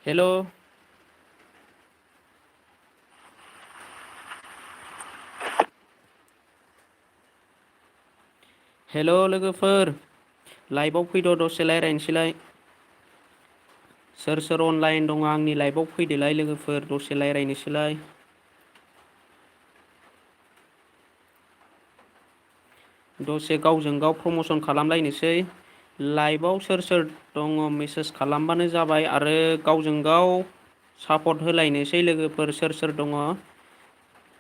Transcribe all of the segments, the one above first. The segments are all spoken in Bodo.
हेल' हेल' लोगोफोर लाइभआव फैद' दसे रायज्लायनोसैलाय। सोर सोर अनलाइन दङ आंनि लाइभआव फैदोलाय लोगोफोर दसे रायज्लायनोसैलाय। दसे गावजों गाव प्रमसन खालामलायनोसै। लाइभआव सोर सोर दङ मेसेज खालामबानो जाबाय आरो गावजों गाव सापर्ट होलायनोसै लोगोफोर सोर सोर दङ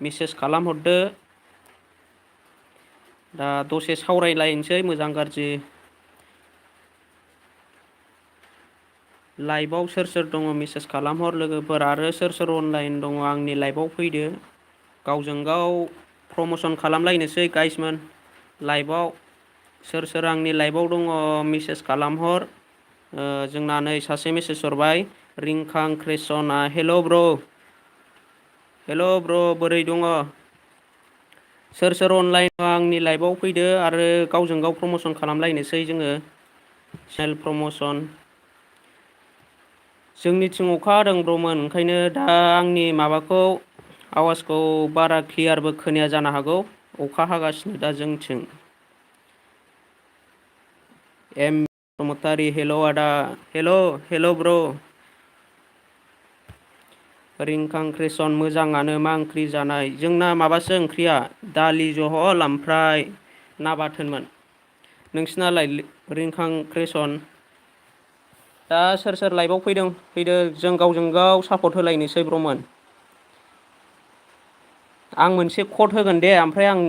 मेसेज खालामहरदो। दा दसे सावरायलायनोसै मोजां गाज्रि। लाइभआव सोर सोर दङ मेसेज खालामहर लोगोफोर आरो सोर सोर अनलाइन दङ आंनि लाइभआव फैदो। गावजों गाव प्रमसन खालामलायनोसै गाइसमोन। लाइभआव सोर सोर आंनि लाइभआव दङ मेसेज खालामहर। जोंना नै सासे मेसेज हरबाय रिंखां क्रेसना हेल' ब्र'। हेल' ब्र' बोरै दङ? सोर सोर अनलाइन आंनि लाइभआव फैदो आरो गावजों गाव प्रमसन खालामलायनोसै जोङो। Self promotion. जोंनिथिं अखा हादों ब्र'मोन ओंखायनो दा आंनि माबाखौ आवाजखौ बारा क्लियारबो खोनाया जानो हागौ अखा हागासिनो दा जोंथिं। एम बसुमतारी हेल' आदा हेल' ब्र'। रिंखां क्रेसन मोजाङानो मा ओंख्रि जानाय? जोंना माबासो ओंख्रिया दालि जहल ओमफ्राय ना बाथोनमोन। नोंसिनालाय रिंखां क्रेसन? दा सोर सोर लाइभआव फैदो जों गावजों गाव सापर्ट होलायनोसै ब्र'मोन। आं मोनसे कड होगोन दे ओमफ्राय आं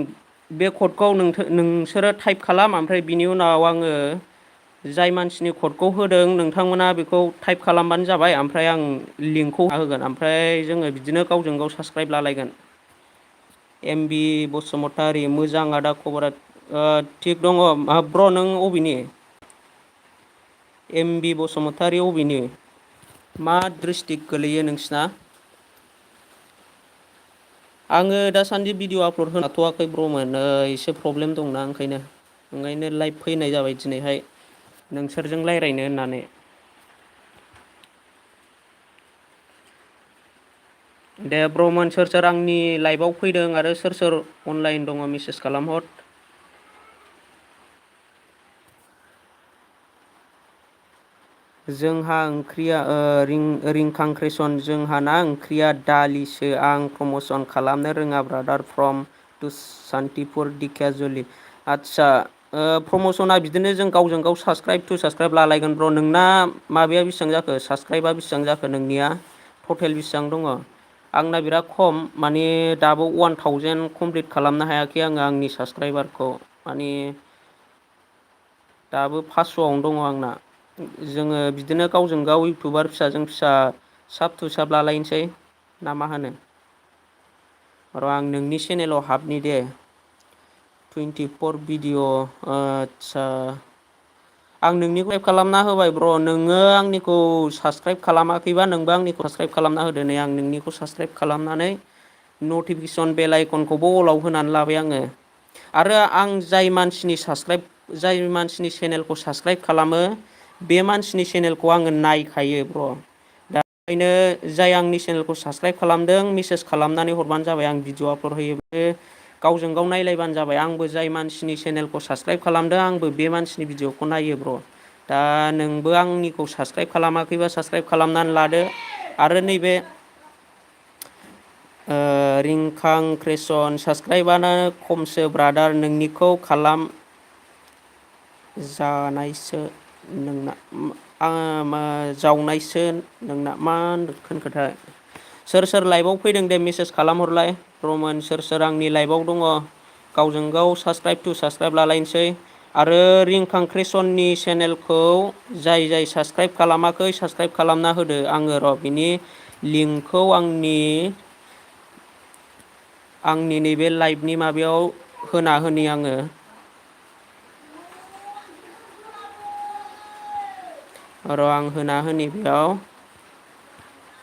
बे कडखौ नोंसोरो टाइप खालाम ओमफ्राय बिनि उनाव आङो जाय मानसिनि कडखौ होदों नोंथांमोना बेखौ टाइप खालामबानो जाबाय ओमफ्राय आं लिंकखौ होगोन ओमफ्राय जोङो बिदिनो गावजों गाव साबसक्राइब लालायगोन। एमबि बसुमतारी मोजां आदा खबरा थिग दङ। ब्र' नों अबेनि? एमबि बसुमतारी अबेनि? मा डिस्ट्रिक्ट गोलैयो नोंसिना? आङो दासान्दि भिडिअ आपल'ड होनो हाथ'वाखै ब्र'मोन एसे प्रब्लेम दंना ओंखायनो लाइभ फैनाय जाबाय दिनैहाय नोंसोरजों रायज्लायनो होननानै। दे ब्र'मोन सोर सोर आंनि लाइभआव फैदों आरो सोर सोर अनलाइन दङ मेसेज खालामहर। जोंहा ओंख्रिया रिंखां क्रेसन जोंहाना ओंख्रिया दालिसो आं प्रमसन खालामनो रोङा brother from two Santipur Dhekiajuli. आदसा प्रमसना बिदिनो जों गावजों गाव साबसक्राइब लालायगोन ब्र'। नोंना माबाया बेसेबां जाखो साबसक्राइबा बेसेबां जाखो नोंनिया टटेल बेसेबां दङ? आंना बिराद खम माने दाबो 1000 कमप्लिट खालामनो हायाखै आङो आंनि साबसक्राइबारखौ माने दाबो 500आवनो दङ आंना। जोङो बिदिनो गावजों गाव इउटुबार फिसाजों फिसा साब टु साब लालायनोसै ना मा होनो? र' आं नोंनि चेनेलाव हाबनि दे 24 भिडिअ आदसा आं नोंनिखौ टाइप खालामना होबाय ब्र'। नोङो आंनिखौ साबसक्राइब खालामाखैबा नोंबो आंनिखौ साबसक्राइब खालामना होदो नै आं नोंनिखौ साबसक्राइब खालामनानै नटिफिकेसन बेल आइकनखौबो अलाव होनानै लाबाय आङो। आरो आं जाय मानसिनि चेनेलखौ साबसक्राइब खालामो बे मानसिनि चेनेलखौ आङो नायखायो ब्र'। दा ओंखायनो जाय आंनि चेनेलखौ साबसक्राइब खालामदों मेसेज खालामनानै हरबानो जाबाय आं भिडिअ आपल'ड होयो बे गावजों गाव नायलायबानो जाबाय। आंबो जाय मानसिनि चेनेलखौ साबसक्राइब खालामदों आंबो बे मानसिनि भिडिअखौ नायो ब्र'। दा नोंबो आंनिखौ साबसक्राइब खालामाखैबा साबसक्राइब खालामनानै लादो। आरो नैबे रिंखां क्रेसन साबसक्राइबानो खमसो ब्रादार नोंनिखौ खालाम जानायसो नोंना जावनायसो नोंना मा होनखोथाय? सोर सोर लाइभआव फैदों दे मेसेज खालामहरलाय ब्र'मोन सोर सोर आंनि लाइभआव दङ गावजों गाव साबसक्राइब टु साबसक्राइब लालायनोसै। आरो रिंखां क्रेसननि चेनेलखौ जाय साबसक्राइब खालामाखै साबसक्राइब खालामना होदो। आङो र' बिनि लिंकखौ आंनि नैबे लाइभनि माबायाव होना होनि आङो। र' आं होना होनि बेयाव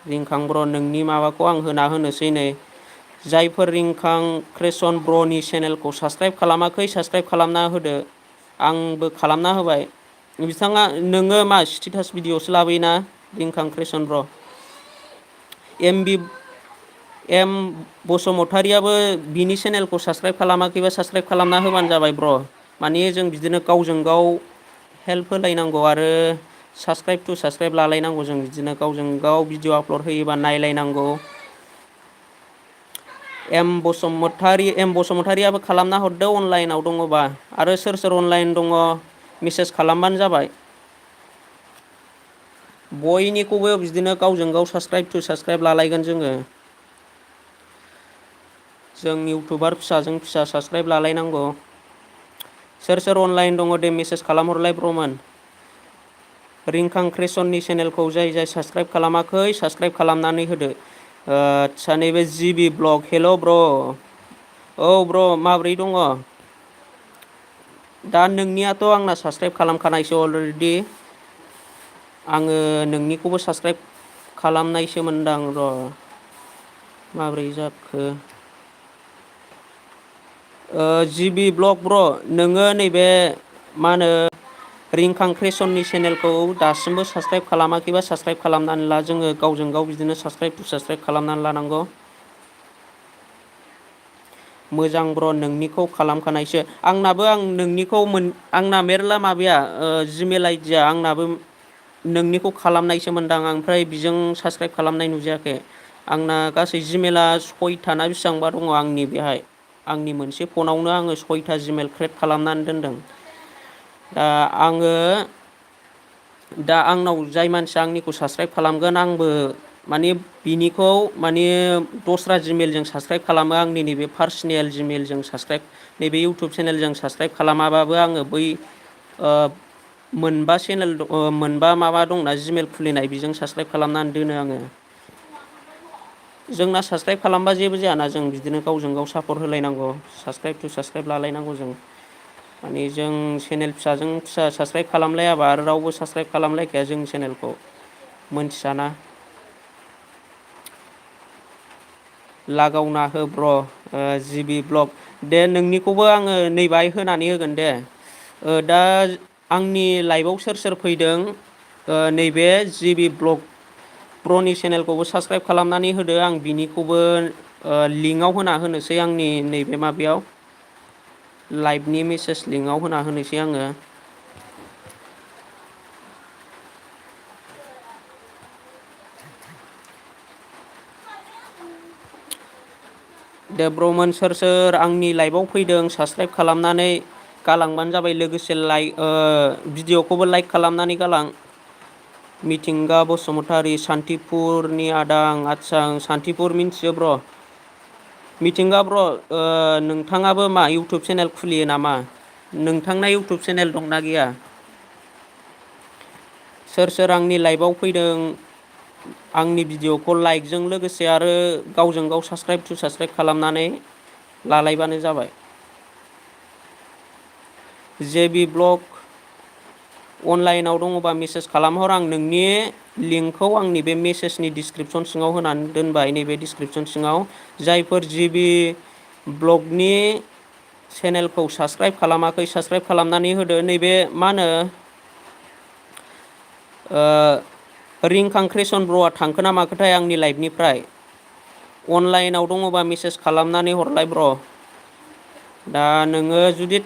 रिंखां ब्र' नोंनि माबाखौ आं होना होनोसै नै जायफोर रिंखां क्रेसन ब्र'नि चेनेलखौ साबसक्राइब खालामाखै साबसक्राइब खालामना होदो। आंबो खालामना होबाय। बिथाङा नोङो मा स्टेटास भिडिअ'सो लाबोयोना रिंखां क्रेसन ब्र'? एम बसुमतारियाबो बिनि चेनेलखौ साबसक्राइब खालामाखैबा साबसक्राइब खालामना होबानो जाबाय ब्र'। माने जों बिदिनो गावजों गाव हेल्प होलायनांगौ आरो साबसक्राइब टु साबसक्राइब लालायनांगौ। जों बिदिनो गावजों गाव भिडिअ आपल'ड होयोबा नायलायनांगौ। एम बसुमतारियाबो खालामना हरदो अनलाइनाव दङबा आरो सोर सोर अनलाइन दङ मेसेज खालामबानो जाबाय। बयनिखौबो बिदिनो गावजों गाव साबसक्राइब टु साबसक्राइब लालायगोन जोङो। जों इउटुबार फिसाजों फिसा साबसक्राइब लालायनांगौ। सोर सोर अनलाइन दङ दे मेसेज खालामहरलाय ब्र'मोन। रिंखां क्रिसननि चेनेलखौ जाय जाय साबसक्राइब खालामाखै साबसक्राइब खालामनानै होदो। आदसा नैबे जिबि ब्लग हेल' ब्र'। औ ब्र' माब्रै दङ? दा नोंनियाथ' आंना साबसक्राइब खालामखानायसो अलरेडि। आङो नोंनिखौबो साबसक्राइब खालामनायसो मोनदां र'। माब्रै जाखो? जिबि ब्लग ब्र' नोङो नैबे मा होनो रिंखां क्रिसननि चेनेलखौ दासिमबो साबसक्राइब खालामाखैबा साबसक्राइब खालामनानै ला। जोङो गावजों गाव बिदिनो साबसक्राइब टु साबसक्राइब खालामनानै लानांगौ। मोजां ब्र' नोंनिखौ खालामखानायसो आंनाबो आं नोंनिखौ आंना मेरला माबाया जिमेल आइडिया आंनाबो नोंनिखौ खालामनायसो मोनदां ओमफ्राय बिजों साबसक्राइब खालामनाय नुजायाखै। आंना गासै जिमेला सयथाना बेसिबांबा दङ आंनि बेहाय। आंनि मोनसे फनावनो आङो 6था जिमेल क्रियेट खालामनानै दोनदों। दा आङो दा आंनाव जाय मानसिया आंनिखौ साबसक्राइब खालामगोन आंबो माने बिनिखौ माने दस्रा जिमेलजों साबसक्राइब खालामो आंनि नैबे पार्सनेल जिमेलजों साबसक्राइब नैबे इउटुब चेनेलजों साबसक्राइब खालामाबाबो आङो बै मोनबा चेनेल मोनबा माबा दंना जिमेल खुलिनाय बेजों साबसक्राइब खालामनानै दोनो आङो। जोंना साबसक्राइब खालामबा जेबो जायाना जों बिदिनो गावजों गाव सापर्ट होलायनांगौ साबसक्राइब टु साबसक्राइब लालायनांगौ जों। माने जों चेनेल फिसाजों फिसा साबसक्राइब खालामलायाबा आरो रावबो साबसक्राइब खालामलायखाया जोंनि चेनेलखौ मोनथियाना। लागावना हो ब्र' जिबि ब्लग दे नोंनिखौबो आङो नै बाहाय होनानै होगोन दे। दा आंनि लाइभआव सोर सोर फैदों नैबे जिबि ब्लग ब्र'नि चेनेलखौबो साबसक्राइब खालामनानै होदो। आं बिनिखौबो लिंकआव होना होनोसै आंनि नैबे माबायाव लाइभनि मेसेज लिंकआव होना होनोसै आङो। दे ब्र'मोन सोर सोर आंनि लाइभआव फैदों साबसक्राइब खालामनानै गालांबानो जाबाय लोगोसे भिडिअ'खौबो लाइक खालामनानै गालां। मिथिंगा बसुमतारि सान्तिपुरनि आदां आदसा आं सान्तिपुर मिन्थियो ब्र'। मिथिंगा ब्र' नोंथाङाबो मा इउटुब चेनेल खुलियो नामा? नोंथांना इउटुब चेनेल दंना गैया? सोर सोर आंनि लाइभआव फैदों आंनि भिडिअ'खौ लाइकजों लोगोसे आरो गावजों गाव साबसक्राइब टु साबसक्राइब खालामनानै लालायबानो जाबाय। जेबि ब्लग अनलाइनाव दङबा मेसेज खालामहर आं नोंनि लिंकखौ आंनि बे मेसेजनि डिसक्रिपसन सिङाव होनानै दोनबाय नैबे डिसक्रिपसन सिङाव जायफोर जिबि ब्लगनि चेनेलखौ साबसक्राइब खालामाखै साबसक्राइब खालामनानै होदो। नैबे मा होनो रिंखां क्रिसन ब्र'आ थांखो ना माखोथाय आंनि लाइभनिफ्राय अनलाइनाव दङबा मेसेज खालामनानै हरलाय ब्र'। दा नोङो जुदि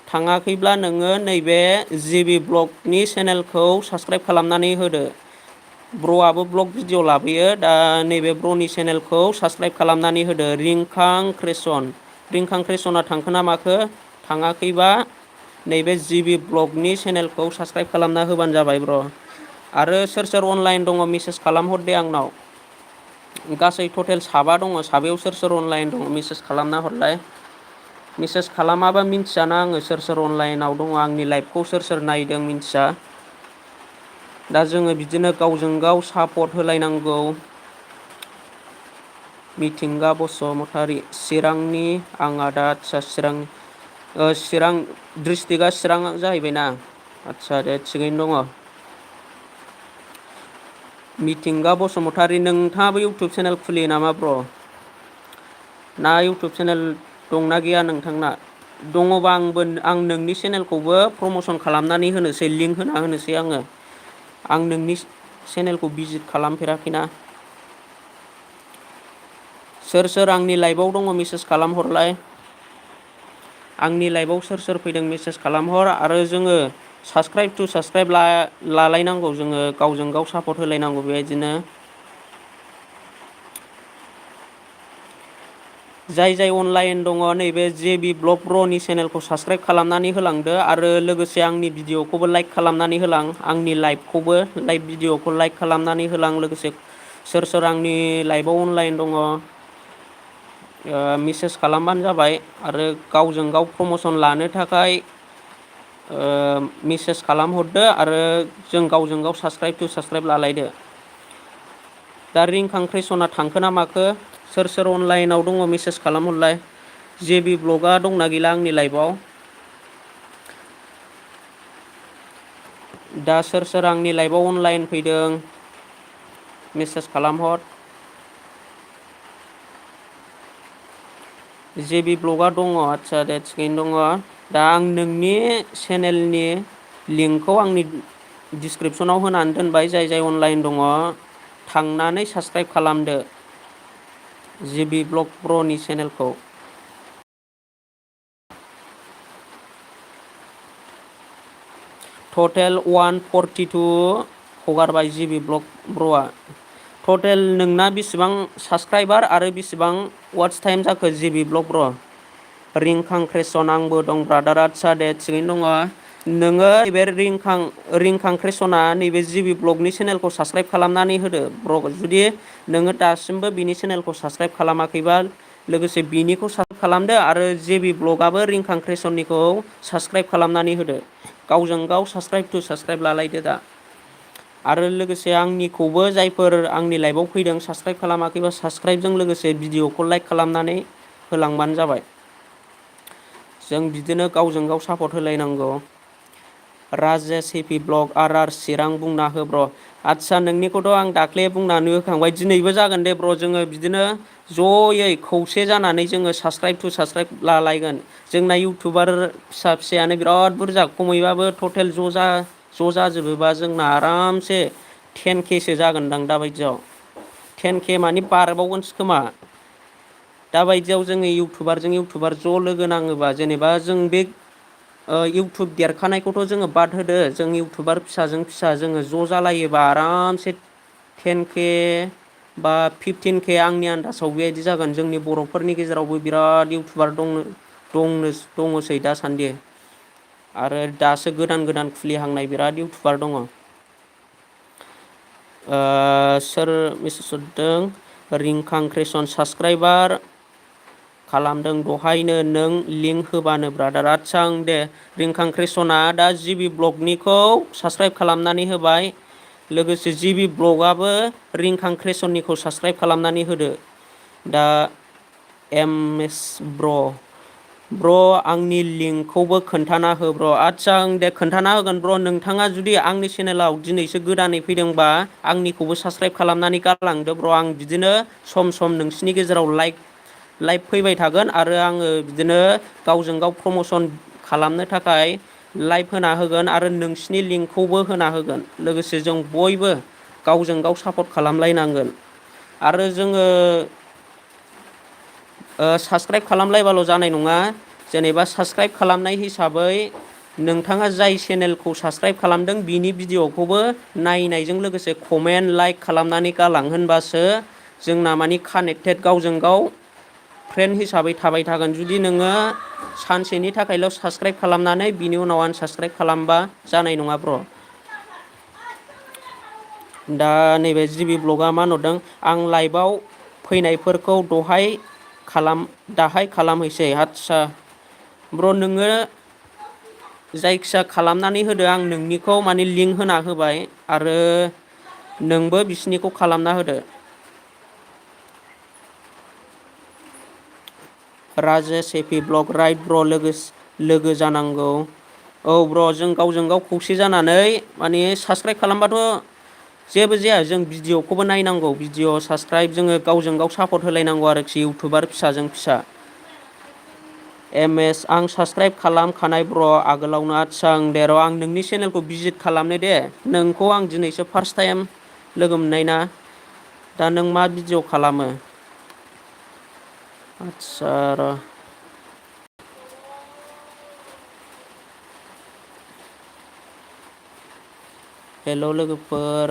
थाङाखैब्ला नोङो नैबे जिबि ब्लगनि चेनेलखौ साबसक्राइब खालामनानै होदो। ब्र'आबो ब्लग भिडिअ लाबोयो दा नैबे ब्र'नि चेनेलखौ साबसक्राइब खालामनानै होदो रिंखां क्रिसना थांखो ना माखो थाङाखैबा नैबे जिबि ब्लगनि चेनेलखौ साबसक्राइब खालामना होबानो जाबाय ब्र'। आरो सोर सोर अनलाइन दङ मेसेज खालामहरदे आंनाव गासै टटेल साबा दङ साबायाव सोर सोर अनलाइन दङ मेसेज खालामना हरलाय। मेसेज खालामाबा मिन्थियाना आङो सोर सोर अनलाइनाव दङ आंनि लाइभखौ सोर सोर नायदों मिन्थिया। दा जोङो बिदिनो गावजों गाव सापर्ट होलायनांगौ। मिथिंगा बसुमतारि चिरांनि आं आदा आदसा चिरां डिस्ट्रिक्टआ चिरां जाहैबायना आदसा दे थिगैनो दङ। मिथिंगा बसुमतारि नोंथाङाबो इउटुब चेनेल खुलियो नामा ब्र'? ना इउटुब चेनेल दंना गैया नोंथांना? दङबा आं नोंनि चेनेलखौबो प्रमसन खालामनानै होनोसै लिंक होना होनोसै आङो। आं नोंनि चेनेलखौ भिजिट खालामफेराखैना। सोर सोर आंनि लाइभआव दङ मेसेज खालामहरलाय। आंनि लाइभआव सोर सोर फैदों मेसेज खालामहर। आरो जोङो साबसक्राइब टु साबसक्राइब लालायनांगौ, जोङो गावजों गाव सापर्ट होलायनांगौ बेबायदिनो। जाय जाय अनलाइन दङ नैबे JB ब्लग ब्र'नि चेनेलखौ साबसक्राइब खालामनानै होलांदो आरो लोगोसे आंनि भिडिअखौबो लाइक खालामनानै होलां। आंनि लाइभखौबो लाइभ भिडिअखौ लाइक खालामनानै होलां। लोगोसे सोर सोर आंनि लाइभआव अनलाइन दङ मेसेज खालामबानो जाबाय। आरो गावजों गाव प्रमसन लानो थाखाय मेसेज खालामहरदो आरो जों गावजों गाव साबसक्राइब टु साबसक्राइब लालायदो। दा रिंखां क्रेसना थांखो ना माखो? सोर सोर अनलाइनाव दङ मेसेज खालामहरलाय। JB ब्लगआ दंना गैला आंनि लाइभआव? दा सोर सोर आंनि लाइभआव अनलाइन फैदों मेसेज खालामहर। JB ब्लगआ दङ, आदसा दे थिगैनो दङ। दा आं नोंनि चेनेलनि लिंकखौ आंनि डिसक्रिपसनाव होनानै दोनबाय। जाय जाय अनलाइन दङ थांनानै साबसक्राइब खालामदो JB ब्लग ब्र'नि चेनेलखौ। टटेल 142 हगारबाय JB ब्लग ब्र'आ। टटेल नोंना बेसेबां साबसक्राइबार आरो बेसेबां वाट्स टाइम जाखो JB ब्लग ब्र'? रिंखां क्रेसन आंबो दं ब्रादार। आदसा दे थिगैनो दङ। नोङो नैबे रिंखां क्रेसना नैबे JB ब्लगनि चेनेलखौ साबसक्राइब खालामनानै होदो ब्र'। जुदि नोङो दासिमबो बिनि चेनेलखौ साबसक्राइब खालामाखैबा लोगोसे बिनिखौ साबसक्राइब खालामदो आरो JB ब्लगआबो रिंखां क्रेसननिखौ साबसक्राइब खालामनानै होदो। गावजों गाव साबसक्राइब टु साबसक्राइब लालायदो दा। आरो लोगोसे आंनिखौबो जायफोर आंनि लाइभआव फैदों साबसक्राइब खालामाखैबा साबसक्राइबजों लोगोसे भिडिअखौ लाइक खालामनानै होलांबानो जाबाय। जों बिदिनो गावजों गाव सापर्ट होलायनांगौ। राजेश हेपि ब्लग RR चिरां बुंना हो ब्र'। आदसा नोंनिखौथ' आं दाख्लै बुंनानै होखांबाय, दिनैबो जागोन दे ब्र'। जोङो बिदिनो जयै खौसे जानानै जोङो साबसक्राइब टु साबसक्राइब लालायगोन। जोंना इउटुबार फिसा फिसायानो बिराद बुरजा, खमैबाबो टटेल ज' जाजोबोबा जोंना आरामसे 10K सो जागोनदां दाबायदियाव। 10K मानि बारबावगोनसो खोमा। दाबायदियाव जोङो इउटुबारजों इउटुबार ज' लोगो नाङोबा, जेनेबा जों बे इउटुब देरखानायखौथ' जोङो बाद होदो, जों इउटुबार फिसाजों फिसा जोङो ज' जालायोबा आरामसे 10K बा 15K आंनि आन्दाजाव बेबायदि जागोन। जोंनि बर'फोरनि गेजेरावबो बिराद इउटुबार दङसै दासान्दि। आरो दासो गोदान गोदान खुलिहांनाय बिराद इउटुबार दङ। सोर मेसेज हरदों? रिंखां क्रेसन साबसक्राइबार खालामदों दहायनो, नों लिंक होबानो ब्रादार। आदसा आं दे रिंखां क्रेसना दा JB ब्लगनिखौ साबसक्राइब खालामनानै होबाय। लोगोसे JB ब्लगआबो रिंखां क्रेसननिखौ साबसक्राइब खालामनानै होदो। दा MS ब्र' आंनि लिंकखौबो खोन्थाना हो ब्र'। आदसा आं दे खोन्थाना होगोन ब्र'। नोंथाङा जुदि आंनि चेनेलाव दिनैसो गोदानै फैदोंबा आंनिखौबो साबसक्राइब खालामनानै गालांदो ब्र'। आं बिदिनो सम सम नोंसिनि गेजेराव लाइभ फैबाय थागोन आरो आङो बिदिनो गावजों गाव प्रमसन खालामनो थाखाय लाइभ होना होगोन आरो नोंसिनि लिंकखौबो होना होगोन। लोगोसे जों बयबो गावजों गाव सापर्ट खालामलायनांगोन। आरो जोङो साबसक्राइब खालामलायबाल' जानाय नङा। जेनेबा साबसक्राइब खालामनाय हिसाबै नोंथाङा जाय चेनेलखौ साबसक्राइब खालामदों बिनि भिडिअखौबो नायनायजों लोगोसे कमेन्ट लाइक खालामनानै गालां, होनबासो जोंना मानि कानेक्टेड गावजों गाव फ्रेन्ड हिसाबै थाबाय थागोन। जुदि नोङो सानसेनि थाखायल' साबसक्राइब खालामनानै बिनि उनाव आनसाबसक्राइब खालामबा जानाय नङा ब्र'। दा नैबे JB ब्लगआ मा होनहरदों? आं लाइभआव फैनायफोरखौ दाहाय खालामहैसै। आदसा ब्र' नोङो जायखिया खालामनानै होदो। आं नोंनिखौ माने लिंक होना होबाय आरो नोंबो बिसिनिखौ खालामना होदो। राजेश हेपि ब्लग राइट ब्र', लोगो जानांगौ। औ ब्र', जों गावजों गाव खौसे जानानै माने साबसक्राइब खालामबाथ' जेबो जाया, जों भिडिअखौबो नायनांगौ। भिडिअ साबसक्राइब जोङो गावजों गाव सापर्ट होलायनांगौ आरोखि इउटुबार फिसाजों फिसा। MS आं साबसक्राइब खालामखानाय ब्र' आगोलावनो। आदसा आं दे र' आं नोंनि चेनेलखौ भिजिट खालामनो दे। नोंखौ आं दिनैसो फार्स्ट टाइम लोगो मोननाय ना। दा नों मा भिडिअ खालामो? आदसा र' हेल' लोगोफोर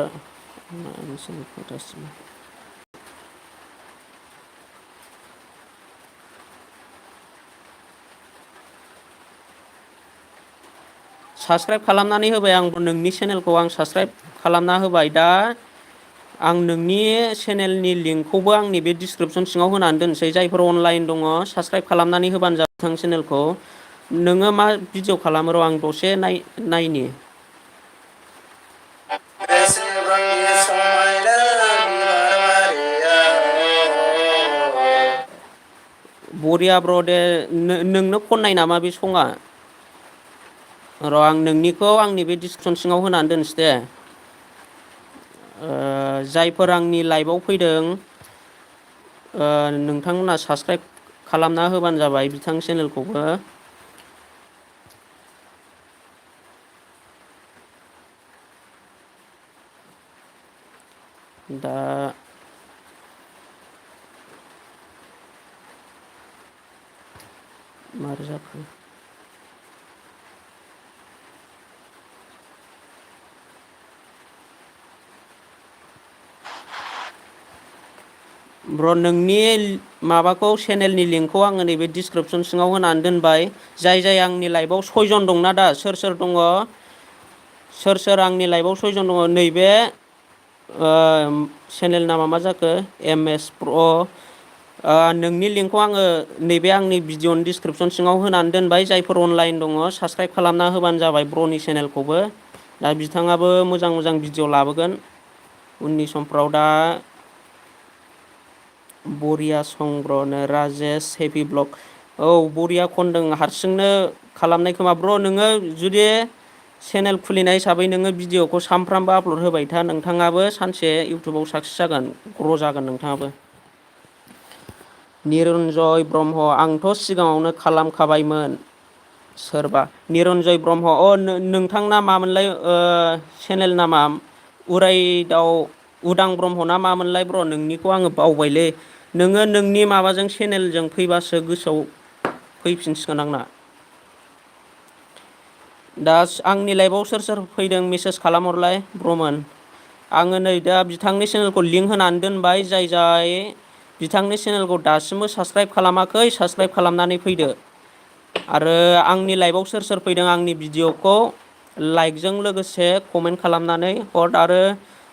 साबसक्राइब खालामनानै होबाय आं नोंनि चेनेलखौ आं साबसक्राइब खालामना होबाय। दा आं नोंनि चेनेलनि लिंकखौबो आंनि बे डिसक्रिपसन सिङाव होनानै दोनसै। जायफोर अनलाइन दङ साबसक्राइब खालामनानै होबानो जाबाय बिथां चेनेलखौ। नोङो मा भिडिअ खालामो र' आं दसे नायनि। बरिया ब्र' दे नोंनो खननाय नामा बे सङा? र' आं नोंनिखौ आंनि बे डिसक्रिपसन सिङाव होनानै दोनसै दे। जायफोर आंनि लाइभआव फैदों नोंथांमोना साबसक्राइब खालामना होबानो जाबाय बिथां चेनेलखौबो। दा मारै जाखो? ब्र' नोंनि माबाखौ चेनेलनि लिंकखौ आङो नैबे डिसक्रिपसन सिङाव होनानै दोनबाय। जाय आंनि लाइभआव सयजन दंना दा सोर दङ? सोर आंनि लाइभआव सयजन दङ नैबे चेनेल नामा मा जाखो एम एस प्र'। नोंनि लिंकखौ आङो नैबे आंनि भिडिअनि डिसक्रिपसन सिङाव होनानै दोनबाय। जायफोर अनलाइन दङ साबसक्राइब खालामना होबानो जाबाय ब्र'नि चेनेलखौबो। दा बिथाङाबो मोजां मोजां भिडिअ लाबोगोन उननि समफ्राव। दा बरिया संब्रनो राजेश हेभि ब्लग। औ बरिया खनदों हारसिंनो खालामनाय खोमा। ब्र' नोङो जुदि चेनेल खुलिनाय हिसाबै नोङो भिडिअखौ सानफ्रामबो आपल'ड होबाय था। नोंथाङाबो सानसे इउटुबाव साक्सेस जागोन, ग्र' जागोन नोंथाङाबो। निरन्जय ब्रह्म आंथ' सिगाङावनो खालामखाबायमोन। सोरबा निरन्जय ब्रह्म नोंथांना मामोनलाय चेनेल नामा? उरायदाव उदां ब्रह्म ना मामोनलाय ब्र' नोंनिखौ आङो बावबायलै। नोङो नोंनि माबाजों चेनेलजों फैबासो गोसोआव फैफिनसिगोन आंना। दा आंनि लाइफआव सोर फैदों मेसेज खालामहरलाय ब्र'मोन। आङो नै दा बिथांनि चेनेलखौ लिंक होनानै दोनबाय। जाय बिथांनि चेनेलखौ दासिमबो साबसक्राइब खालामाखै साबसक्राइब खालामनानै फैदो। आरो आंनि लाइफआव सोर फैदों आंनि भिडिअखौ लाइकजों लोगोसे कमेन्ट खालामनानै हर। आरो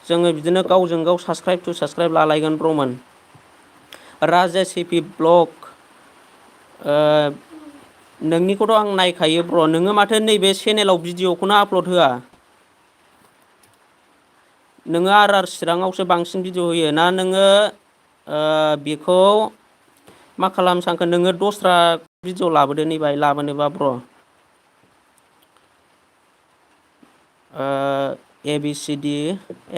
जोङो बिदिनो गावजों गाव साबसक्राइब टु साबसक्राइब लालायगोन ब्र'मोन। राजेस हेपि ब्लग नोंनिखौथ' आं नायखायो ब्र'। नोङो माथो नैबे चेनेलाव भिडिअखौनो आपल'ड होआ? नोङो आर चिराङावसो बांसिन भिडिअ होयो ना? नोङो बेखौ मा खालामनो सानखो? नोङो दस्रा भिडिअ लाबोदो नैबाय लाबोनोबा bro'. A B C D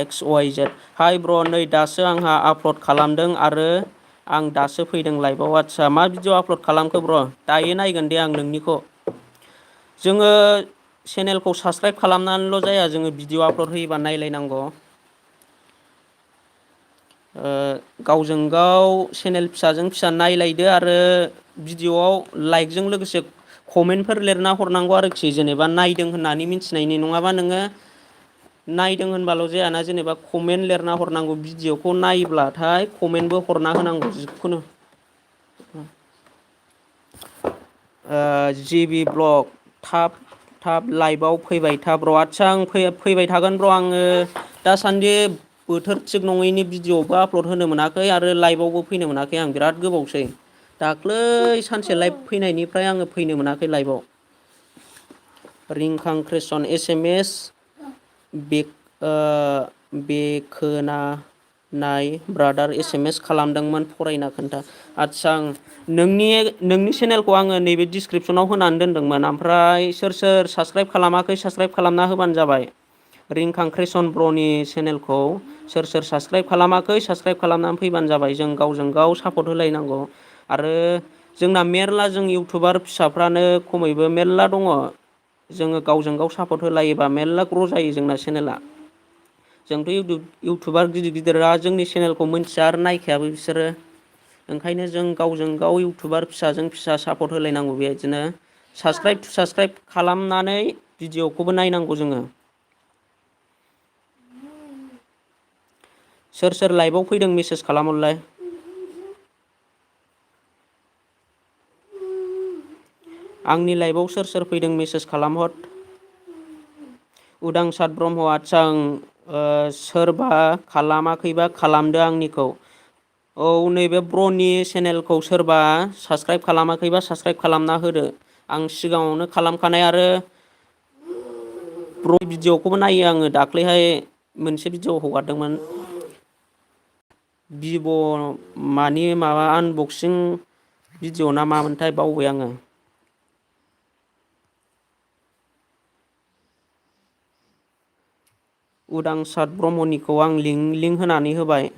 X Y Z. Hi bro' नै दासो आंहा आपल'ड खालामदों आरो आं दासो फैदों लाइभआव। आदसा मा भिडिअ आपल'ड खालामखो ब्र'? दायो नायगोन दे आं नोंनिखौ। जोङो चेनेलखौ साबसक्राइब खालामनानैल' जाया, जोङो भिडिअ आपल'ड होयोबा नायलायनांगौ। गावजों गाव चेनेल फिसाजों फिसा नायलायदो आरो भिडिअ'आव लाइकजों लोगोसे कमेन्टफोर लिरना हरनांगौ आरोखि। जेनेबा नायदों होननानै मिथिनायनि। नङाबा नोङो नायदों होनबाल' जायाना, जेनेबा कमेन्ट लिरना हरनांगौ। भिडिअ'खौ नायब्लाथाय कमेन्टबो हरना होनांगौ जिखुनु। जिबि ब्लग थाब लाइभआव फैबाय था ब्र'। आदसा आं फैबाय थागोन ब्र'। आङो दासान्दि बोथोर थिग नङैनि भिडिअ'बो आपल'ड होनो मोनाखै आरो लाइभआवबो फैनो मोनाखै। आं बिराद गोबावसै दाख्लै सानसे लाइभ फैनायनिफ्राय आङो फैनो मोनाखै लाइभआव। Rinkhang creation S M S बेखोनानाय ब्रादार एस एम एस खालामदोंमोन फरायना खोन्था। आदसा आं नोंनि चेनेलखौ आङो नैबे डिसक्रिपसनाव होनानै दोनदोंमोन। ओमफ्राय सोर साबसक्राइब खालामाखै साबसक्राइब खालामना होबानो जाबाय। रिंखां क्रेसन ब्र'नि चेनेलखौ सोर साबसक्राइब खालामाखै साबसक्राइब खालामनानै फैबानो जाबाय। जों गावजों गाव सापर्ट होलायनांगौ। आरो जोंना मेरला जों इउटुबार फिसाफ्रानो खमैबो मेरला दङ। जोङो गावजों गाव सापर्ट होलायोबा मेरला ग्र' जायो जोंना चेनेला। जोंथ' इउटुबार गिदिरा जोंनि चेनेलखौ मिथिया आरो नायखायाबो बिसोरो। ओंखायनो जों गावजों गाव इउटुबार फिसाजों फिसा सापर्ट होलायनांगौ। बेबायदिनो साबसक्राइब खालामनानै भिडिअ'खौबो नायनांगौ जोङो। सोर सोर लाइभआव फैदों मेसेज खालामहरलाय। आंनि लाइभआव सोर सोर फैदों मेसेज खालामहर। उदांसार ब्रह्म आदसा सोरबा खालामाखैबा खालामदो आंनिखौ। औ नैबे ब्र'नि चेनेलखौ सोरबा साबसक्राइब खालामाखैबा साबसक्राइब खालामना होदो। आं सिगाङावनो खालामखानाय आरो ब्र' भिडिअ'खौबो नायो आङो। दाख्लैहाय मोनसे भिडिअ' हगारदोंमोन। भिभ' मानि माबा आनबक्सिं भिडिअ' ना मामोनथाय बावबाय आङो। उदांसार ब्रह्मनिखौ आं लिंक होनानै होबाय।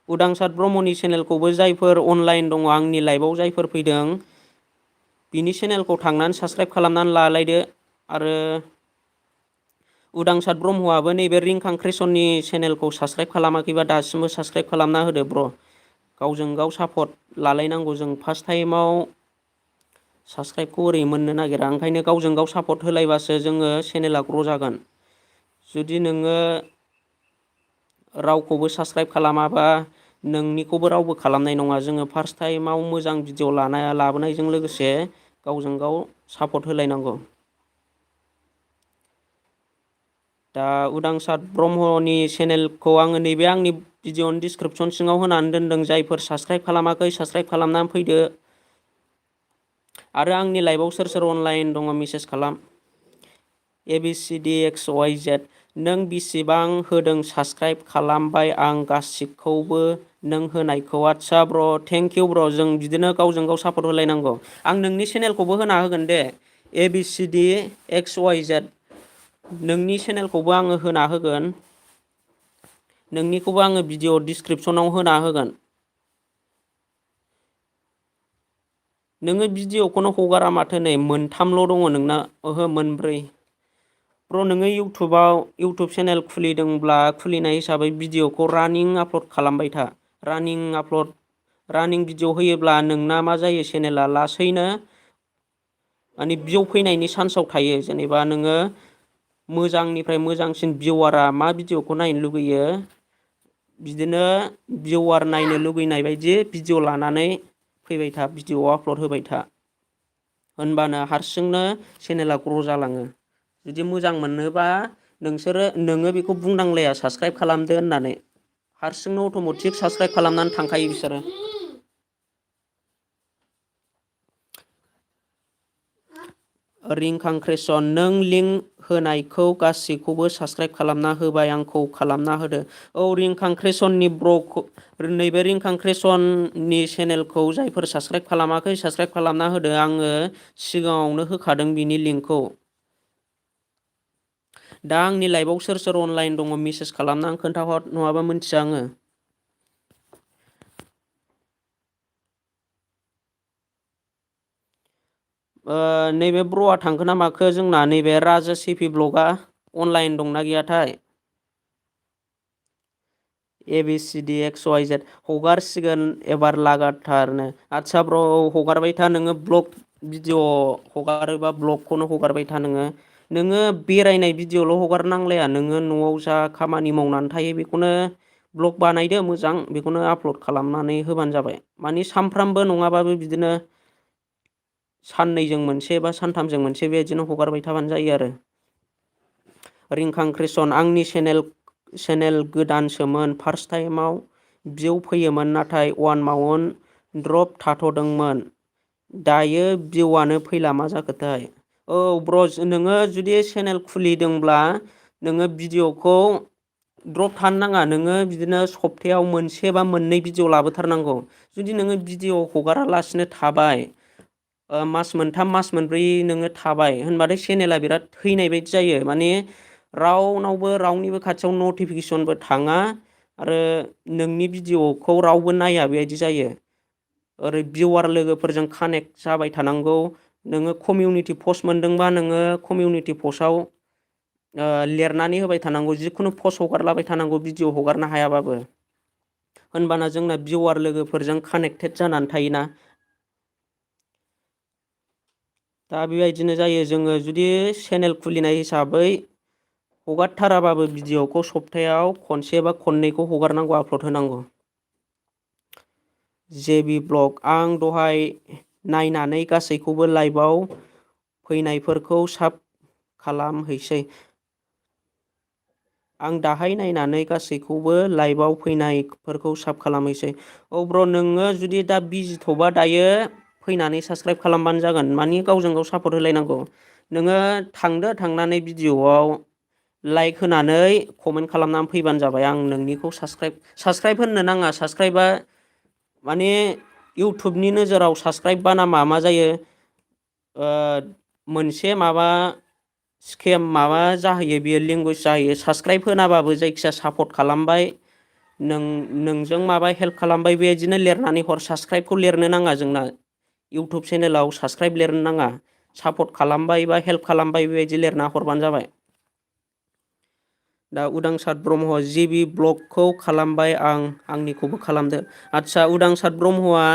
उदांसार ब्रह्मनि चेनेलखौबो जायफोर अनलाइन दङ आंनि लाइभआव जायफोर फैदों बिनि चेनेलखौ थांनानै साबसक्राइब खालामनानै लालायदो। आरो उदांसार ब्रह्मआबो नैबे रिंखां क्रिसननि चेनेलखौ साबसक्राइब खालामाखैबा दासिमबो साबसक्राइब खालामना होदो ब्र'। गावजों गाव सापर्ट लालायनांगौ। जों फार्स्ट टाइमाव साबसक्राइबखौ ओरै मोननो नागिरा। ओंखायनो गावजों गाव सापर्ट होलायबासो जोङो चेनेला ग्र' जागोन। जुदि नोङो रावखौबो साबसक्राइब खालामाबा नोंनिखौबो रावबो खालामनाय नङा। जोङो फार्स्ट टाइमाव मोजां भिडिअ' लाबोनायजों लोगोसे गावजों गाव सापर्ट होलायनांगौ। दा उदांसार ब्रह्मनि चेनेलखौ आङो नैबे आंनि भिडिअ'नि डिसक्रिपसन सिङाव होनानै दोनदों। जायफोर साबसक्राइब खालामाखै साबसक्राइब खालामनानै फैदो। आरो आंनि लाइभआव सोर सोर अनलाइन दङ मेसेज खालाम। ABCDXYZ नों बिसिबां होदों साबसक्राइब खालामबाय आं गासिखौबो नों होनायखौ। आदसा ब्र' थेंकिउ ब्र'। जों बिदिनो गावजों गाव सापर्ट होलायनांगौ। आं नोंनि चेनेलखौबो होना होगोन दे। ABCDXYZ नोंनि चेनेलखौबो आङो होना होगोन। नोंनिखौबो आङो भिडिअ' डिसक्रिपसनाव होना होगोन। नोङो भिडिअ'खौनो हगारा माथो नै मोनथामल' दङ नोंना। ओहो मोनब्रै। ब्र' नोङो इउटुब चेनेल खुलिदोंब्ला खुलिनाय हिसाबै भिडिअ'खौ रानिं आपल'ड खालामबाय था। रानिं भिडिअ' होयोब्ला नोंना मा जायो चेनेला लासैनो माने भिउ फैनायनि चान्सआव थायो। जेनेबा नोङो मोजांनिफ्राय मोजांसिन भिउवारा मा भिडिअ'खौ नायनो लुगैयो बिदिनो भिउवार नायनो लुगैनाय बायदि भिडिअ' लानानै फैबाय था। भिडिअ' आपल'ड होबाय था। होनबानो हारसिंनो चेनेला ग्र' जालाङो। जुदि मोजां मोनोबा नोङो बेखौ बुंनांलाया साबसक्राइब खालामदो होननानै। हारसिंनो अट'मेटिक साबसक्राइब खालामनानै थांखायो बिसोरो। रिंखां क्रिसन नों लिंक होनायखौ गासैखौबो साबसक्राइब खालामना होबाय आंखौ खालामना होदो। औ रिंखां क्रिसननि ब्र'खौ नैबे रिंखां क्रिसननि चेनेलखौ जायफोर साबसक्राइब खालामाखै साबसक्राइब खालामना होदो। आङो सिगाङावनो होखादों बिनि लिंकखौ। दा आंनि लाइभआव सोर सोर अनलाइन दङ मेसेज खालामनानै खोन्थाहर नङाबा मिथिया आङो। नैबे ब्र'आ थांखो ना माखो जोंना नैबे राजा सिपि ब्लगआ अनलाइन दंना गैयाथाय। ABCDXYZ हगारसिगोन एबार लागाथारनो। आदसा ब्र' हगारबाय था नोङो ब्लग भिडिअ' हगारोबा ब्लगखौनो हगारबाय था नोङो। नोङो बेरायनाय भिडिअ'ल' हगारनांलाया। नोङो न'आव जा खामानि मावनानै थायो बेखौनो ब्लग बानायदो मोजां बेखौनो आपल'ड खालामनानै होबानो जाबाय। मानि सानफ्रामबो नङाबाबो बिदिनो साननैजों मोनसे बा सानथामजों मोनसे बेबायदिनो हगारबाय थाबानो जायो आरो। रिंखां क्रिसन आंनि चेनेल गोदानसोमोन फार्स्ट टाइमाव भिउ फैयोमोन नाथाय 1 मान्थ ड्रप थाथ'दोंमोन। दायो भिउआनो फैला मा जाखोथाय। औ ब्र' नोङो जुदि चेनेल खुलिदोंब्ला नोङो भिडिअ'खौ द्रप थानो नाङा। नोङो बिदिनो सप्तायाव मोनसे बा मोननै भिडिअ' लाबोथारनांगौ। जुदि नोङो भिडिअ' हगारालासिनो थाबाय मास मोनथाम मास मोनब्रै नोङो थाबाय होनबाथाय चेनेला बिराद थैनाय बायदि जायो। माने रावनिबो खाथियाव नटिफिकेसनबो थाङा आरो नोंनि भिडिअ'खौ रावबो नाया बेबायदि जायो। ओरै भिउवार लोगोफोरजों कानेक्ट जाबाय थानांगौ। नोङो कमिउनिटि पस्ट मोनदोंबा नोङो कमिउनिटि पस्टआव लिरनानै होबाय थानांगौ। जिखुनु पस्ट हगारलाबाय थानांगौ भिडिअ' हगारनो हायाबाबो। होनबाना जोंना भिउवार लोगोफोरजों कानेक्टेड जानानै थायोना। दा बेबायदिनो जायो। जोङो जुदि चेनेल खुलिनाय हिसाबै हगारथाराबाबो भिडिअखौ सप्तायाव खनसे बा खननैखौ हगारनांगौ, आपल'ड होनांगौ। जेबि ब्लग आं दहाय नायनानै गासैखौबो लाइभआव फैनायफोरखौ साब खालामहैसै। आं दाहाय नायनानै गासैखौबो लाइभआव फैनायफोरखौ साब खालामहैसै। औ ब्र, नोङो जुदि दा बिजिथ'बा दायो फैनानै साबसक्राइब खालामबानो जागोन। मानि गावजों गाव सापर्ट होलायनांगौ। नोङो थांदो, थांनानै भिडिअआव लाइक होनानै कमेन्ट खालामनानै फैबानो जाबाय। आं नोंनिखौ साबसक्राइब होननो नाङा। साबसक्राइबा माने इउटुबनि नोजोराव साबसक्राइब नामा मा जायो, मोनसे माबा स्केम माबा जाहैयो, बियो लेंगुवेज जाहैयो। साबसक्राइब होनाबाबो जायखिया सापर्ट खालामबाय, नोंजों माबा हेल्प खालामबाय बेबायदिनो लिरनानै हर। साबसक्राइबखौ लिरनो नाङा। जोंना इउटुब चेनेलाव साबसक्राइब लिरनो नाङा। सापर्ट खालामबाय बा हेल्प खालामबाय बेबायदि लिरना हरबानो जाबाय। दा उदांसार ब्रह्म जिबि ब्लगखौ खालामबाय आं, आंनिखौबो खालामदो। आदसा, उदांसार ब्रह्मआ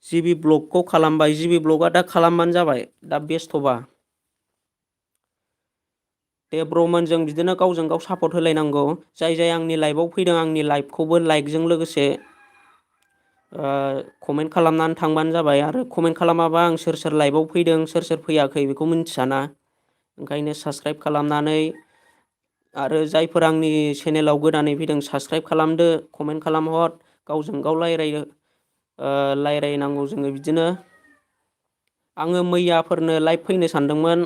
जिबि ब्लगखौ खालामबाय। जिबि ब्लगआ दा खालामबानो जाबाय, दा बेस्थ'बा। दे ब्रमोन, जों बिदिनो गावजों गाव सापर्ट होलायनांगौ। जाय जाय आंनि लाइभआव फैदों, आंनि लाइभखौबो लाइकजों लोगोसे कमेन्ट खालामनानै थांबानो जाबाय। आरो कमेन्ट खालामाबा आं सोर सोर लाइभआव फैदों, सोर सोर फैयाखै बेखौ मिन्थियाना। ओंखायनो साबसक्राइब खालामनानै, आरो जायफोर आंनि चेनेलाव गोदानै फैदों साबसक्राइब खालामदो, कमेन्ट खालामहर। गावजों गाव रायलायनांगौ जोङो बिदिनो। आङो मैयाफोरनो लाइभ फैनो सानदोंमोन।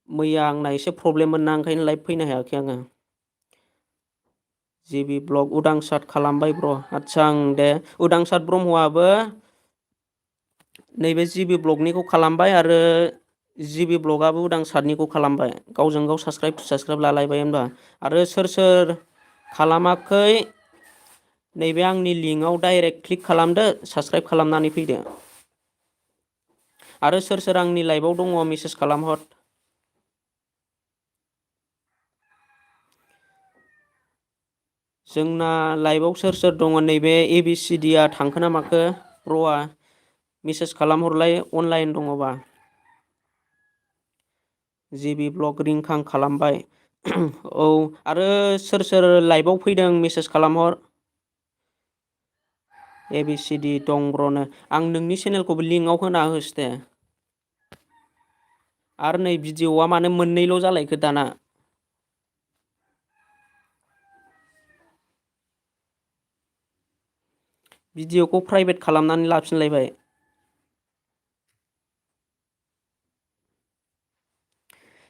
मैया आंना एसे प्रब्लेम मोनना, ओंखायनो लाइभ फैनो हायाखै आङो। जिबि ब्लग उदांसार खालामबाय ब्र। आदसा, आं दे उदांसार ब्रह्मआबो नैबे जिबि ब्लगनिखौ खालामबाय, आरो जिबि ब्लगआबो उदांसारनिखौ खालामबाय। गावजों गाव साबसक्राइब लालायबाय होनबा। आरो सोर सोर खालामाखै, नैबे आंनि लिंकआव डाइरेक्ट क्लिक खालामदो, साबसक्राइब खालामनानै फैदो। आरो सोर सोर आंनि लाइभआव दङ मेसेज खालामहर। जोंना लाइभआव सोर सोर दङ, नैबे ABCD थांखो ना माखो ब्र'आ मेसेज खालामहरलाय अनलाइन दङबा। जिबि ब्लग रिंखां खालामबाय। औ, आरो सोर सोर लाइभआव फैदों मेसेज खालामहर। ABCD दं ब्र'नो। आं नोंनि चेनेलखौबो लिंकआव होना होस दे। आरो नै भिडिअ'आ मानो मोननैल' जालायखो दाना? भिडिअ'खौ प्राइभेट खालामनानै लाफिनलायबाय।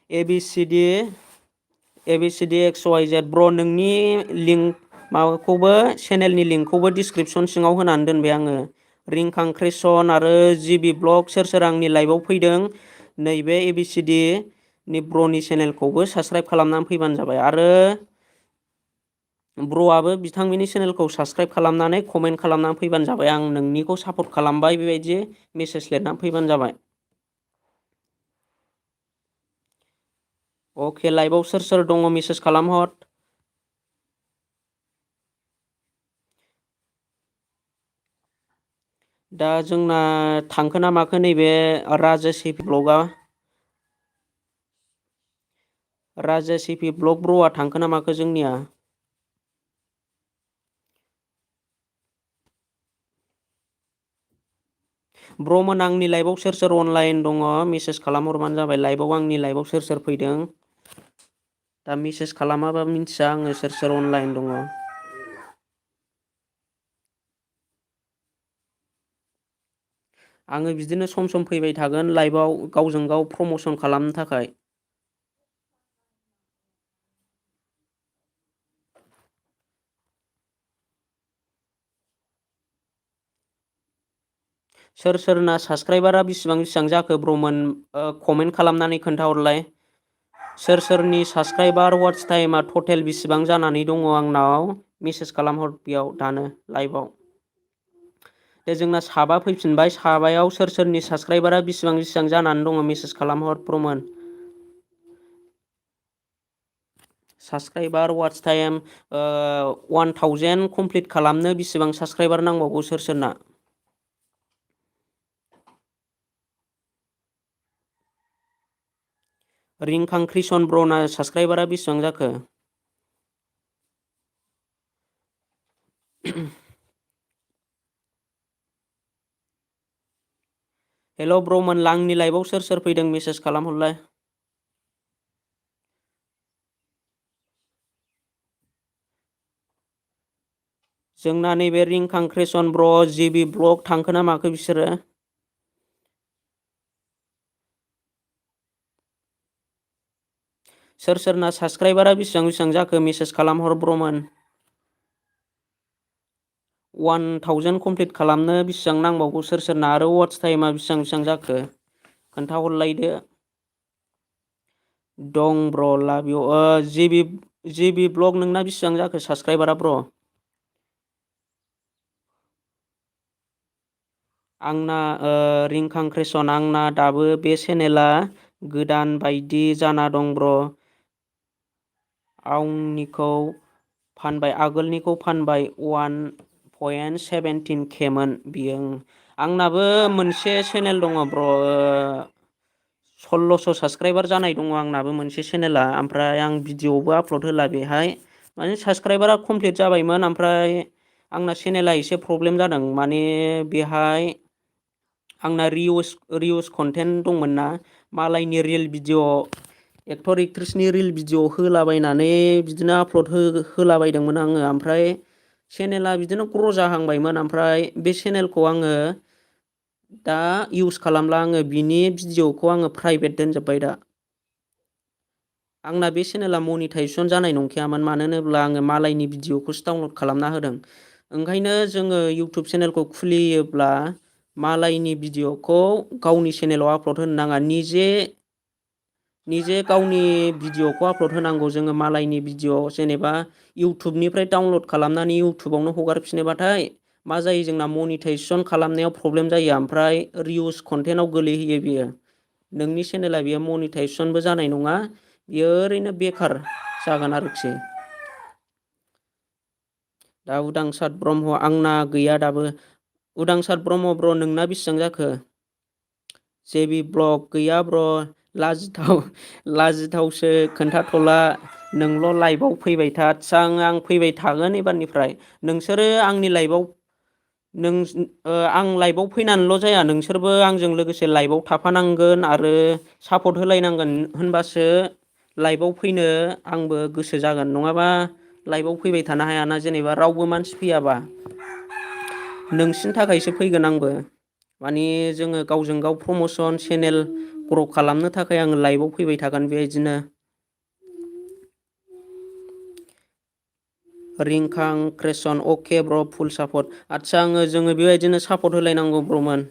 ABCD XYZ ब्र, नोंनि लिंक माबाखौबो चेनेलनि लिंकखौबो डिसक्रिपसन सिङाव होनानै दोनबाय आङो। रिंखां क्रिसन आरो जिबि ब्लग सोर सोर आंनि लाइभआव फैदों, नैबे ABCD नि ब्र'नि चेनेलखौबो साबसक्राइब खालामनानै फैबानो जाबाय। आरो ब्र'आबो बिथांमोननि चेनेलखौ साबसक्राइब खालामनानै कमेन्ट खालामनानै फैबानो जाबाय। आं नोंनिखौ सापर्ट खालामबाय बेबायदि मेसेज लिरनानै फैबानो जाबाय। अके, लाइभआव सोर सोर दङ मेसेज खालामहर। दा जोंना थांखो ना माखो नैबे राजेस ब्लगआ? राजेस ब्लग ब्र'आ थांखो ना माखो जोंनिया? ब्र'मोन, आंनि लाइभआव सोर सोर अनलाइन दङ मेसेज खालामहरबानो जाबाय। लाइभआव आंनि लाइभआव सोर सोर फैदों। दा मेसेज खालामाबा मिन्थिया आङो सोर सोर अनलाइन दङ। आङो बिदिनो सम सम फैबाय थागोन लाइभआव, गावजों गाव प्रम'सन खालामनो थाखाय। सोर सोरना साबसक्राइबारा बेसिबां जाखो ब्र'मोन, कमेन्ट खालामनानै खोन्थाहरलाय। सोर सोरनि साबसक्राइबार वाट्च टाइमा टटेल बेसिबां जानानै दङ आंनाव मेसेज खालामहर बेयाव दानो लाइभआव। दे, जोंना साबा फैफिनबाय। साबायाव सोर सोरनि साबसक्राइबारा बेसिबां जानानै दङ मेसेज खालामहर ब्र'मोन। साबस्क्राइबार वाट्स टाइम 1000 कमप्लिट खालामनो बेसेबां साबस्क्राइबार नांबावगौ सोरना? रिंखां क्रिसन ब्रना साबस्क्राइबारा बेसेबां जाखो? हेल' ब्रमोन आंनि लाइभआव सोर फैदों मेसेज खालामहरलाय। जोंना नैबे रिंखां क्रिसन ब्र जिबि ब्लग थांखो ना माखो बिसोरो? सोरना साबस्क्राइबारा बेसेबां जाखो मेसेज खालामहर ब्रमोन। 1000 कमप्लिट खालामनो बेसेबां नांबावगौ सोरना आरो वाट्स टाइमा बेसेबां जाखो खोन्थाहरलायदो। दं ब्र लाभ इउ जिबि ब्लग नोंना बेसेबां जाखो साबस्क्राइबारा ब्र? आंना रिंखां क्रिसन आंना दाबो बे चेनेला गोदान बायदि जाना दं ब्र। आंनिखौ फानबाय आगोलनिखौ फानबाय 1.17K मोन बियो। आंनाबो मोनसे चेनेल दङ ब्र 1600 साबस्क्राइबार जानाय दङ आंनाबो मोनसे चेनेला ओमफ्राय आं भिडिअबो आपलड होला बेहाय माने साबस्क्राइबारा कमप्लिट जाबायमोन ओमफ्राय आंना चेनेला एसे प्रब्लेम जादों माने बेहाय आंना रिउस कन्टेन्ट दंमोन ना मालायनि रियेल भिडिअ एक्टर एक्ट्रिसनि रिल भिडिअ होलाबायनानै बिदिनो आपलड होलाबायदोंमोन आङो ओमफ्राय चेनेला बिदिनो ग्र' जाहांबायमोन ओमफ्राय बे चेनेलखौ आङो दा इउस खालामला आङो बिनि भिडिअखौ आङो प्राइभेट दोनजोब्बाय दा। आंना बे चेनेला मनिटाइजेसन जानाय नंखायामोन मानो होनोब्ला आङो मालायनि भिडिअखौसो डाउनलड खालामना होदों। ओंखायनो जोङो इउटुब चेनेलखौ खुलियोब्ला मालायनि भिडिअ'खौ गावनि चेनेलाव आपलड होनो नाङा निजे गावनि भिडिअ'खौ आपलड होनांगौ जोङो मालायनि भिडिअ' जेनेबा इउटुबनिफ्राय डाउनलड खालामनानै इउटुबावनो हगारफिनोबाथाय मा जायो जोंना मनिटाइजेसन खालामनायाव प्रब्लेम जायो ओमफ्राय रिउस कन्टेन्टाव गोलैहैयो बियो। नोंनि चेनेला बेयो मनिटाइजेसनबो जानाय नङा बियो ओरैनो बेखार जागोन आरोखि। दा उदांसार ब्रह्म आंना गैया दाबो। उदांसार ब्रह्म ब्र नोंना बेसेबां जाखो? जेबि ब्लग गैया ब्र लाजिथावसो खोन्थाथ'ला नोंल' लाइभआव फैबाय था आदसा आं फैबाय थागोन एबारनिफ्राय नोंसोरो आंनि लाइभआव आं लाइभआव फैनानैल' जाया नोंसोरबो आंजों लोगोसे लाइभआव थाफानांगोन आरो सापर्ट होलायनांगोन होनबासो लाइभआव फैनो आंबो गोसो जागोन नङाबा लाइभआव फैबाय थानो हायाना जेनेबा रावबो मानसि फैयाबा नोंसिनि थाखायसो फैगोन आंबो माने जोङो गावजों गाव प्रमसन चेनेल ग्र' खालामनो थाखाय आङो लाइभआव फैबाय थागोन बेबायदिनो। रिंखां क्रेसन अके ब्र फुल सापर्ट आदसा जोङो बेबायदिनो सापर्ट होलायनांगौ ब्रमोन।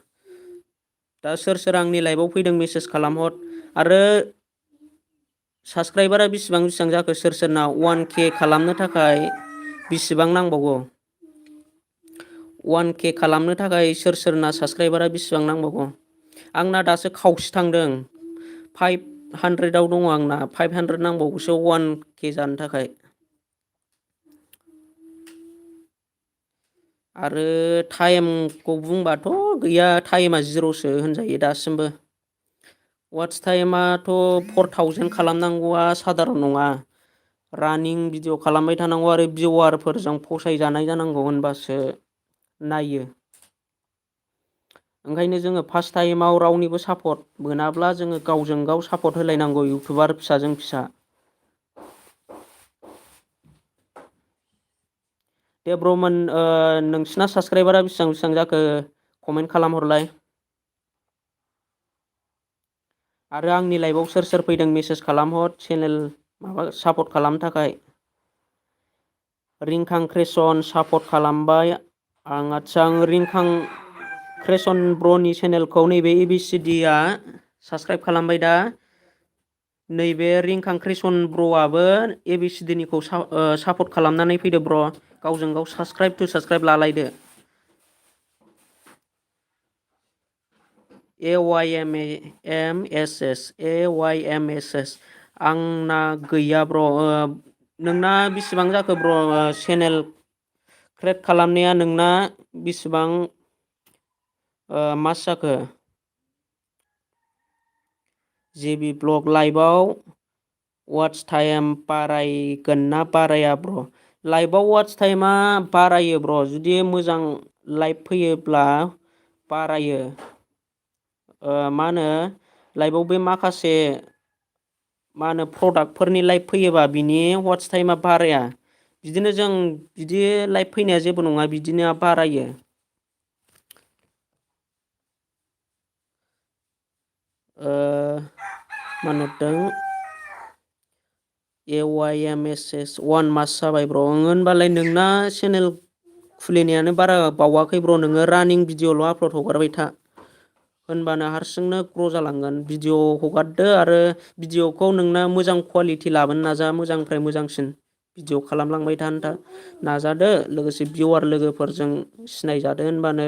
दा सोर आंनि लाइभआव फैदों मेसेज खालामहर आरो साबसक्राइबारा बेसेबां जाखो सोरना 1K खालामनो थाखाय बेसेबां नांबावगौ 1K खालामनो थाखाय सोरना साबसक्राइबारा बेसेबां नांबावगौ आंना दासो खावसे थांदों 500आव दङ आंना 500 नांबावगौसो 1K जानो थाखाय। आरो टाइमखौ बुंबाथ' गैया टाइमा जिर'सो होनजायो दासिमबो। वाट्स टाइमाथ' 4000 खालामनांगौआ साधारन नङा। रानिं भिडिअ खालामबाय थानांगौ आरो भिवारफोरजों फसायजानाय जानांगौ होनबासो नायो। ओंखायनो जोङो फार्स्ट टाइमाव रावनिबो सापर्ट मोनाब्ला जोङो गावजों गाव सापर्ट होलायनांगौ इउटुबार फिसाजों फिसा। दे ब्रमोन नोंसिना साबसक्राइबारा बेसेबां जाखो कमेन्ट खालामहरलाय। आरो आंनि लाइभआव सोर फैदों मेसेज खालामहर चेनेल माबा सापर्ट खालामनो थाखाय। रिंखां क्रेसन सापर्ट खालामबाय आं आदसा रिंखां क्रेसन ब्र'नि चेनेलखौ नैबे ABCDआ साबसक्राइब खालामबाय दा नैबे रिंखां क्रिसन ब्र'आबो ABCD निखौ सापर्ट खालामनानै फैदो ब्र'। गावजों गाव साबसक्राइब लालायदो। AYMSS आंना गैया ब्र' नोंना बेसेबां जाखो ब्र चेनेल क्रियेट खालामनाया नोंना बेसेबां मास जाखो जेबि ब्लग लाइभआव वाट्स टाइम बारायगोन ना बाराया ब्र लाइभआव वाट्स टाइमा बारायो ब्र जुदि मोजां लाइभ फैयोब्ला बारायो मा होनो लाइभआव बे माखासे मा होनो प्रडाक्टफोरनि लाइभ फैयोबा बिनि वाट्स टाइमा बाराया बिदिनो जों बिदि लाइभ फैनाया जेबो नङा बिदिनो बारायो मा होनहरदों AYMSS 1 मास जाबाय ब्र होनबालाय नोंना चेनेल खुलिनायानो बारा बावाखै ब्र नोङो रानिं भिडिअ'ल' आपल'ड हगारबाय था होनबानो हारसिंनो ग्र' जालांगोन भिडिअ हगारदो आरो भिडिअखौ नोंना मोजां कुवालिटि लाबोनो नाजा मोजांनिफ्राय मोजांसिन भिडिअ खालामलांबाय था नाजादो लोगोसे भिउवार लोगोफोरजों सिनायजादो होनबानो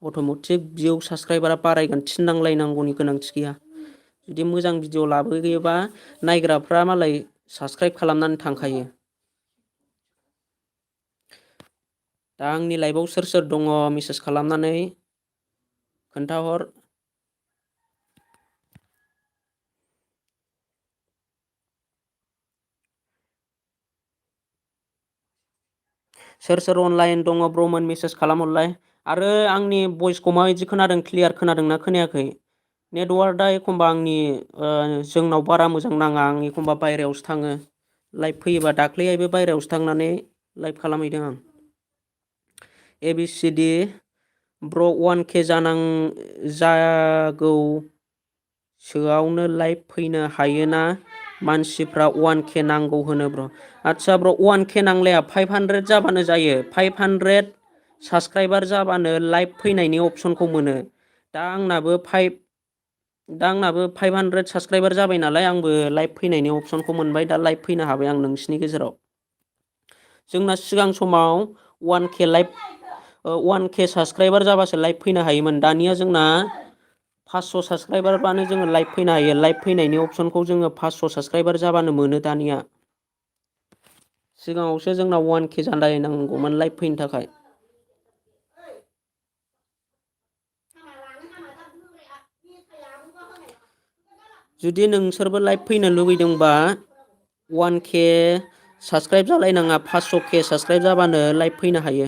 अट'मेटिक भिउ साबसक्राइबारा बारायगोन थिननांलायनांगौनि गोनांथि गैया जुदि मोजां भिडिअ लाबोयोबा नायग्राफ्रा मालाय साबसक्राइब खालामनानै थांखायो दा आंनि लाइभआव सोर सोर दङ मेसेज खालामनानै खोन्थाहर सोर सोर अनलाइन दङ ब्रमोन मेसेज खालामहरलाय आरो आंनि भइसखौ माबायदि खोनादों क्लियार खोनादोंना खोनायाखै नेटवार्कआ एखमबा आंनि जोंनाव बारा मोजां नाङा आं एखमबा बायहेरायावसो थाङो लाइभ फैयोबा दाख्लैहायबो बायहेरायावसो थांनानै लाइभ खालामहैदों आं ABCD ब्र 1K जागौ सोआवनो लाइभ फैनो हायोना मानसिफ्रा 1K नांगौ होनो ब्र आदसा ब्र 1K नांलाया 500 जाबानो जायो 500 साबसक्राइबार जाबानो लाइभ फैनायनि अपसनखौ मोनो दा आंनाबो 500 साबसक्राइबार जाबाय नालाय आंबो लाइभ फैनायनि अपसनखौ मोनबाय दा लाइभ फैनो हाबाय आं नोंसिनि गेजेराव जोंना सिगां समाव 1K साबसक्राइबार जाबासो लाइभ फैनो हायोमोन दानिया जोंना 500 साबसक्राइबारबानो जोङो लाइभ फैनो हायो लाइभ फैनायनि अपसनखौ जोङो 500 साबसक्राइबार जाबानो मोनो दानिया सिगाङावसो जोंना 1K जालायनांगौमोन लाइभ फैनो थाखाय जुदि नोंसोरबो लाइभ फैनो लुबैदोंबा 1K साबसक्राइब जालायनाङा 500K साबसक्राइब जाबानो लाइभ फैनो हायो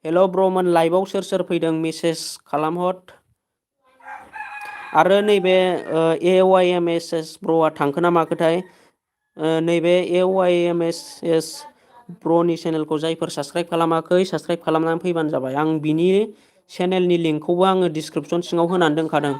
हेल' ब्रमोन लाइभआव सोर सोर फैदों मेसेज खालामहर आरो नैबे AYMSS ब्र'आ थांखोना माखोथाय नैबे AYMSS ब्र'नि चेनेलखौ जायफोर साबसक्राइब खालामाखै साबसक्राइब खालामनानै फैबानो जाबाय आं बिनि चेनेलनि लिंकखौबो आङो डिसक्रिपसन सिङाव होनानै दोनखादों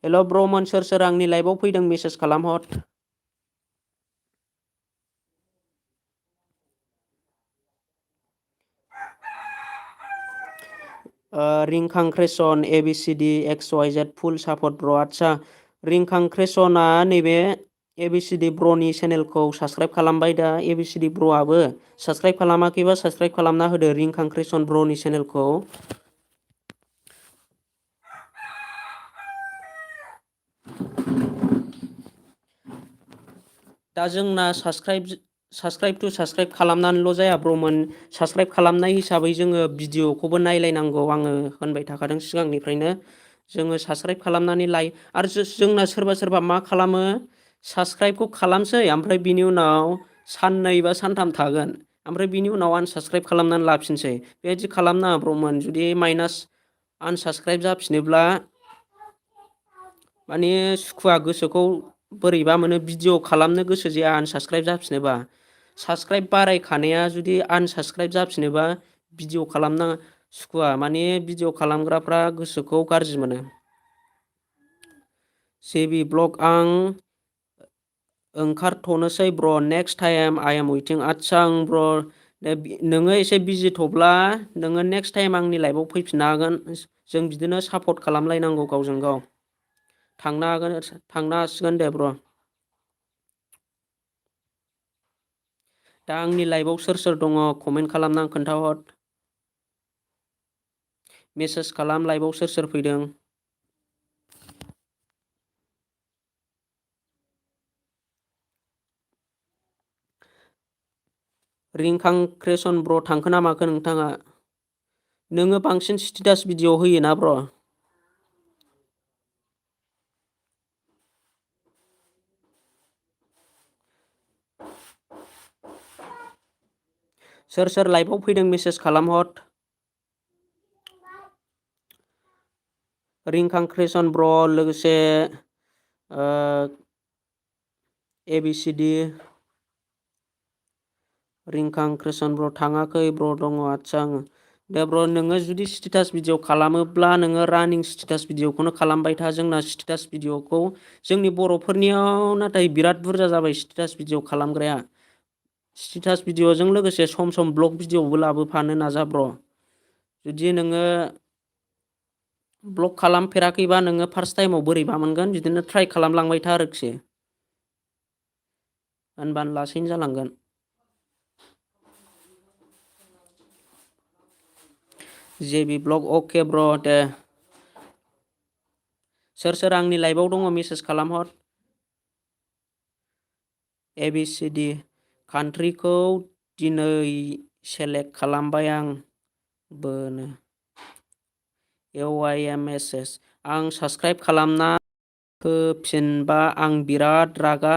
हेल' ब्रमोन सोर सोर आंनि लाइभआव फैदों मेसेज खालामहर रिंखांक्रेसन ABCD XYZ फुल सापर्ट ब्र आदसा रिंखांक्रेसना नैबे ABCD ब्र'नि चेनेलखौ साबसक्राइब खालामबाय दा ABCD ब्र'आबो साबसक्राइब खालामाखैबा साबसक्राइब खालामना होदो रिंखांक्रेसन ब्र'नि चेनेलखौ दा जोंना साबसक्राइब खालामनानैल' जाया ब्रमोन साबसक्राइब खालामनाय हिसाबै जोङो भिडिअखौबो नायलायनांगौ आङो होनबाय थाखादों सिगांनिफ्रायनो जोङो साबसक्राइब खालामनानै लायो आरो जोंना सोरबा मा खालामो साबसक्राइबखौ खालामसै ओमफ्राय बिनि उनाव साननै बा सानथाम थागोन ओमफ्राय बिनि उनाव आनसाबसक्राइब खालामनानै लाफिनसै बेबायदि खालामनाङा ब्रमोन जुदि माइनास आनसाबसक्राइब जाफिनोब्ला माने सुखुवा गोसोखौ बोरैबा मोनो भिडिअ खालामनो गोसो जाया आनसाबसक्राइब जाफिनोबा साबसक्राइब बारायखानाया जुदि आनसाबसक्राइब जाफिनोबा भिडिअ खालामना सुखुवा माने भिडिअ खालामग्राफ्रा गोसोखौ गाज्रि मोनो जेबि ब्लग आं ओंखारथ'नोसै ब्र नेक्स्ट टाइम आइ एम वेटिं आदसा आं ब्र नोङो एसे बिजि थ'ब्ला नोङो नेक्स्ट टाइम आंनि लाइफआव फैफिननो हागोन जों बिदिनो सापर्ट खालामलायनांगौ गावजों गाव। थांनो हासिगोन दे ब्र'। दा आंनि लाइभआव सोर सोर दङ कमेन्ट खालामना खोन्थाहर। मेसेज खालाम लाइभआव सोर सोर फैदों। रिंखां क्रेसन ब्र थांखो ना माखो नोंथाङा? नोङो बांसिन स्टेटास भिडिअ होयोना ब्र'? सोर सोर लाइभआव फैदों मेसेज खालामहर। रिंखां क्रेसन ब्र लोगोसे ABCD रिंखां क्रेसन ब्र थाङाखै ब्र दङ आदसा आङो दे ब्र नोङो जुदि स्टेटास भिडिअ खालामोब्ला नोङो रानिं स्टेटास भिडिअखौनो खालामबाय था। जोंना स्टेटास भिडिअखौ जोंनि बर'फोरनियाव नाथाय बिराद बुरजा जाबाय स्टेटास भिडिअ खालामग्राया। स्टेटास भिडिअजों लोगोसे सम ब्लग भिडिअबो लाबोफानो नाजा ब्र। जुदि नोङो ब्लग खालामफेराखैबा नोङो फार्स्ट टाइमाव बोरैबा मोनगोन बिदिनो ट्राइ खालामलांबाय था आरोखि। होनबानो लासैनो जालांगोन। जेबि ब्लग अके ब्र दे। सोर सोर आंनि लाइभआव दङ मेसेज खालामहर। ABCD कान्ट्रिखौ दिनै सेलेक्ट खालामबाय आं बोनो। AYMSS आं साबसक्राइब खालामना होफिनबा आं बिराद रागा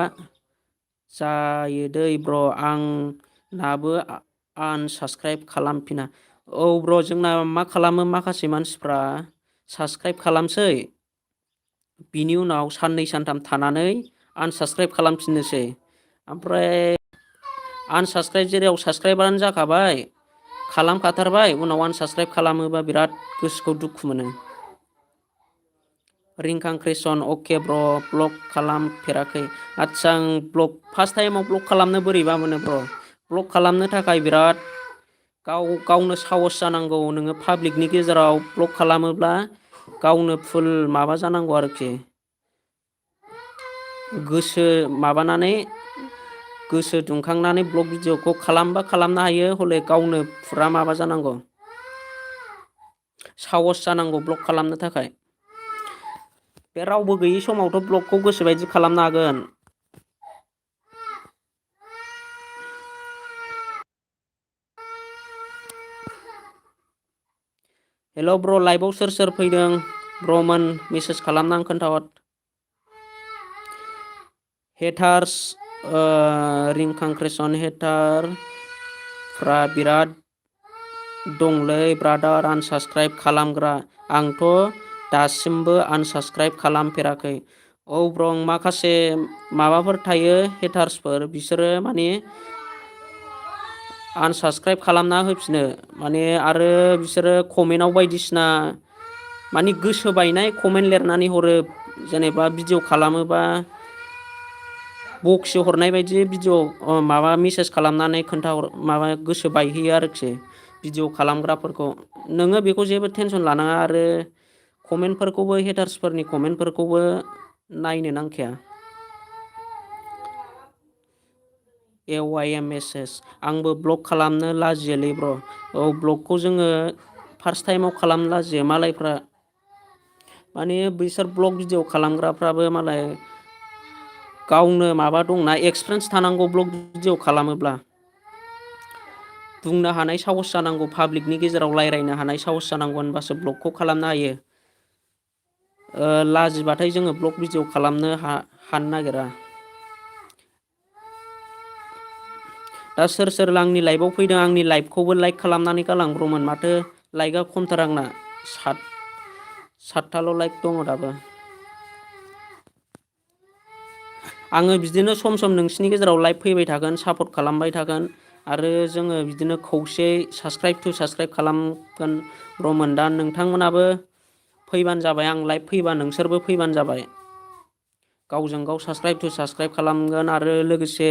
जायो दै ब्र आंनाबो आनसाबसक्राइब खालामफिना। औ ब्र जोंना मा खालामो माखासे मानसिफ्रा साबसक्राइब खालामसै बिनि उनाव साननै सानथाम थानानै आनसाबसक्राइब खालामफिननोसै। ओमफ्राय आनसाबसक्राइब जेराव साबसक्राइबारानो जाखाबाय खालामखाथारबाय उनाव आनसाबसक्राइब खालामोबा बिराद गोसोखौ दुखु मोनो। रिंखां क्रेसन अके ब्र ब्लग खालामफेराखै आदसा आं ब्लग फार्स्ट टाइमाव ब्लग खालामनो बोरैबा मोनो ब्र। ब्लग खालामनो थाखाय बिराद गावनो साहस जानांगौ। नोङो पाब्लिकनि गेजेराव ब्लग खालामोब्ला गावनो फुल माबा जानांगौ आरोखि। गोसो माबानानै गोसो दुंखांनानै ब्लग भिडिअखौ खालामबा खालामनो हायो हले गावनो फुरा माबा जानांगौ। साहस जानांगौ ब्लग खालामनो थाखाय। बे रावबो गैयि समावथ' ब्लगखौ गोसोबायदि खालामनो हागोन। हेल' ब्र लाइभआव सोर सोर फैदों ब्रमोन मेसेज खालामना खोन्थाहर। हेटार्स रिंखां क्रेसन हेटारफ्रा बिराद दंलै ब्रादार आनसाबसक्राइब खालामग्रा। आंथ' दासिमबो आनसाबसक्राइब खालामफेराखै। औ ब्र माखासे माबाफोर थायो हेटार्सफोर बिसोरो माने आनसाबसक्राइब खालामना होफिनो माने आरो बिसोरो कमेन्टआव बायदिसिना माने गोसो बायनाय कमेन्ट लिरनानै हरो। जेनेबा भिडिअ खालामोबा बखि हरनाय बायदि भिडिअ माबा मेसेज खालामनानै खोन्थाहर माबा गोसो बायहोयो आरोखि भिडिअ खालामग्राफोरखौ। नोङो बेखौ जेबो टेनसन लानाङा आरो कमेन्टफोरखौबो हेटार्सफोरनि कमेन्टफोरखौबो नायनो नांखाया। AYMSS आंबो ब्लग खालामनो लाजियोलै ब्र। औ ब्लगखौ जोङो फार्स्ट टाइमाव खालामनो लाजियो। मालायफ्रा माने बिसोर ब्लग भिडिअ खालामग्राफ्राबो मालाय गावनो माबा दंना एक्सपिरियेन्स थानांगौ ब्लग भिडिअ खालामोब्ला। बुंनो हानाय साहस जानांगौ पाब्लिकनि गेजेराव रायज्लायनो हानाय साहस जानांगौ होनबासो ब्लगखौ खालामनो हायो। लाजिबाथाय जोङो ब्लग भिडिअ खालामनो हानो नागिरा। दा सोर सोर आंनि लाइभआव फैदों आंनि लाइभखौबो लाइक खालामनानै गालां ब्रमोन। माथो लाइकआ खमथार आंना सातथाल' लाइक दङ दाबो। आङो बिदिनो सम नोंसिनि गेजेराव लाइभ फैबाय थागोन सापर्ट खालामबाय थागोन आरो जोङो बिदिनो खौसेयै साबसक्राइब टु साबसक्राइब खालामगोन ब्रमोन। दा नोंथांमोनाबो फैबानो जाबाय आं लाइभ फैबा नोंसोरबो फैबानो जाबाय। गावजों गाव साबसक्राइब टु साबसक्राइब खालामगोन आरो लोगोसे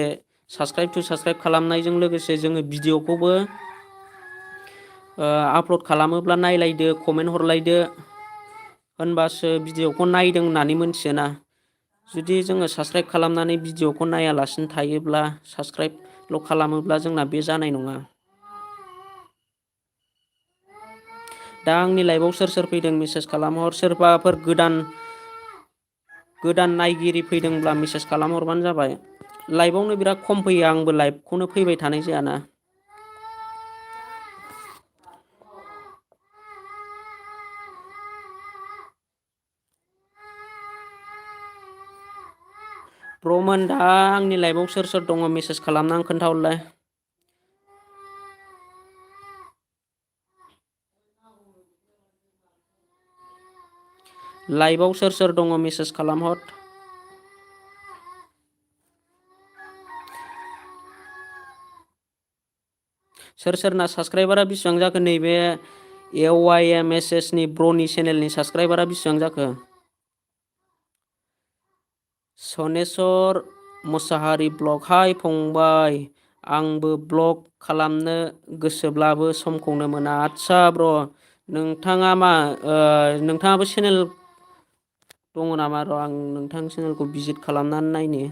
साबसक्राइब टु साबसक्राइब खालामनायजों लोगोसे जोङो भिडिअखौबो आपल'ड खालामोब्ला नायलायदो कमेन्ट हरलायदो। होनबासो भिडिअखौ नायदों होननानै मोनथियोना। जुदि जोङो साबस्क्राइब खालामनानै भिडिअखौ नायालासिनो थायोब्ला साबस्क्राइबल' खालामोब्ला जोंना बे जानाय नङा। दा आंनि लाइभआव सोर सोर फैदों मेसेज खालामहर। सोरबाफोर गोदान नायगिरि फैदोंब्ला मेसेज खालामहरबानो जाबाय। लाइभआवनो बिराद खम फैयो, आंबो लाइभखौनो फैबाय थानाय जायाना। ब्र'मोन दा आंनि लाइभआव सोर सोर दङ मेसेज खालामनानै खोन्थाहरलाय। लाइभआव सोर सोर दङ मेसेज खालामहर। सोर सोरना साबस्क्राइबारा बेसेबां जाखो? नैबे AYMSS नि ब्र'नि चेनेलनि साबस्क्राइबारा बेसेबां जाखो? सनेस्वर मुसाहारि ब्लग। हाय फंबाय, आंबो ब्लग खालामनो गोसोब्लाबो समखौनो मोना। आदसा ब्र', नोंथाङा नोंथाङाबो चेनेल दङ नामा? र' आं नोंथांनि चेनेलखौ भिजिट खालामनानै नायनि।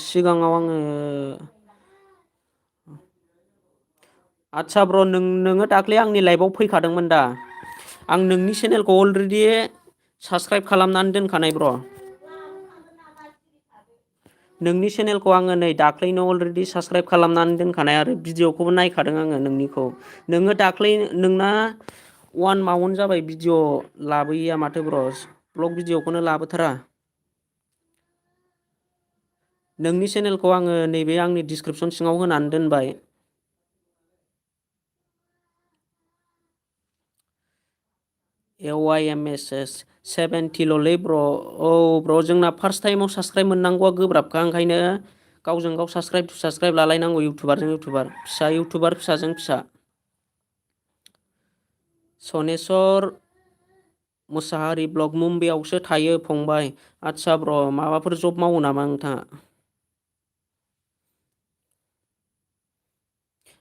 सिगाङाव आङो आदसा ब्र', नोङो दाख्लै आंनि लाइभआव फैखादोंमोन दा? आं नोंनि चेनेलखौ अलरेडि साबस्क्राइब खालामनानै दोनखानाय ब्र'। नोंनि चेनेलखौ आङो नै दाख्लैनो अलरेडि साबस्क्राइब खालामनानै दोनखानाय आरो भिडिअखौबो नायखादों आङो नोंनिखौ। नोङो दाख्लै नोंना 1 मावन्ट जाबाय भिडिअ लाबोयैया माथो ब्र', ब्लग भिडिअखौनो लाबोथारा। नोंनि चेनेलखौ आङो नैबे आंनि डिसक्रिपसन सिङाव होनानै दोनबाय। AYMSS 70ल'लै ब्र'। औ ब्र', जोंना फार्स्ट टाइमाव साबस्क्राइब मोननांगौआ गोब्राबखा, ओंखायनो गावजों गाव साबस्क्राइब लालायनांगौ। इउटुबारजों इउटुबार, इउटुबार फिसाजों फिसा। सनेस्वर मुसाहारि ब्लग मुम्बाइआवसो थायो फंबाय। आदसा ब्र', माबाफोर जब मावो नामा नोंथाङा?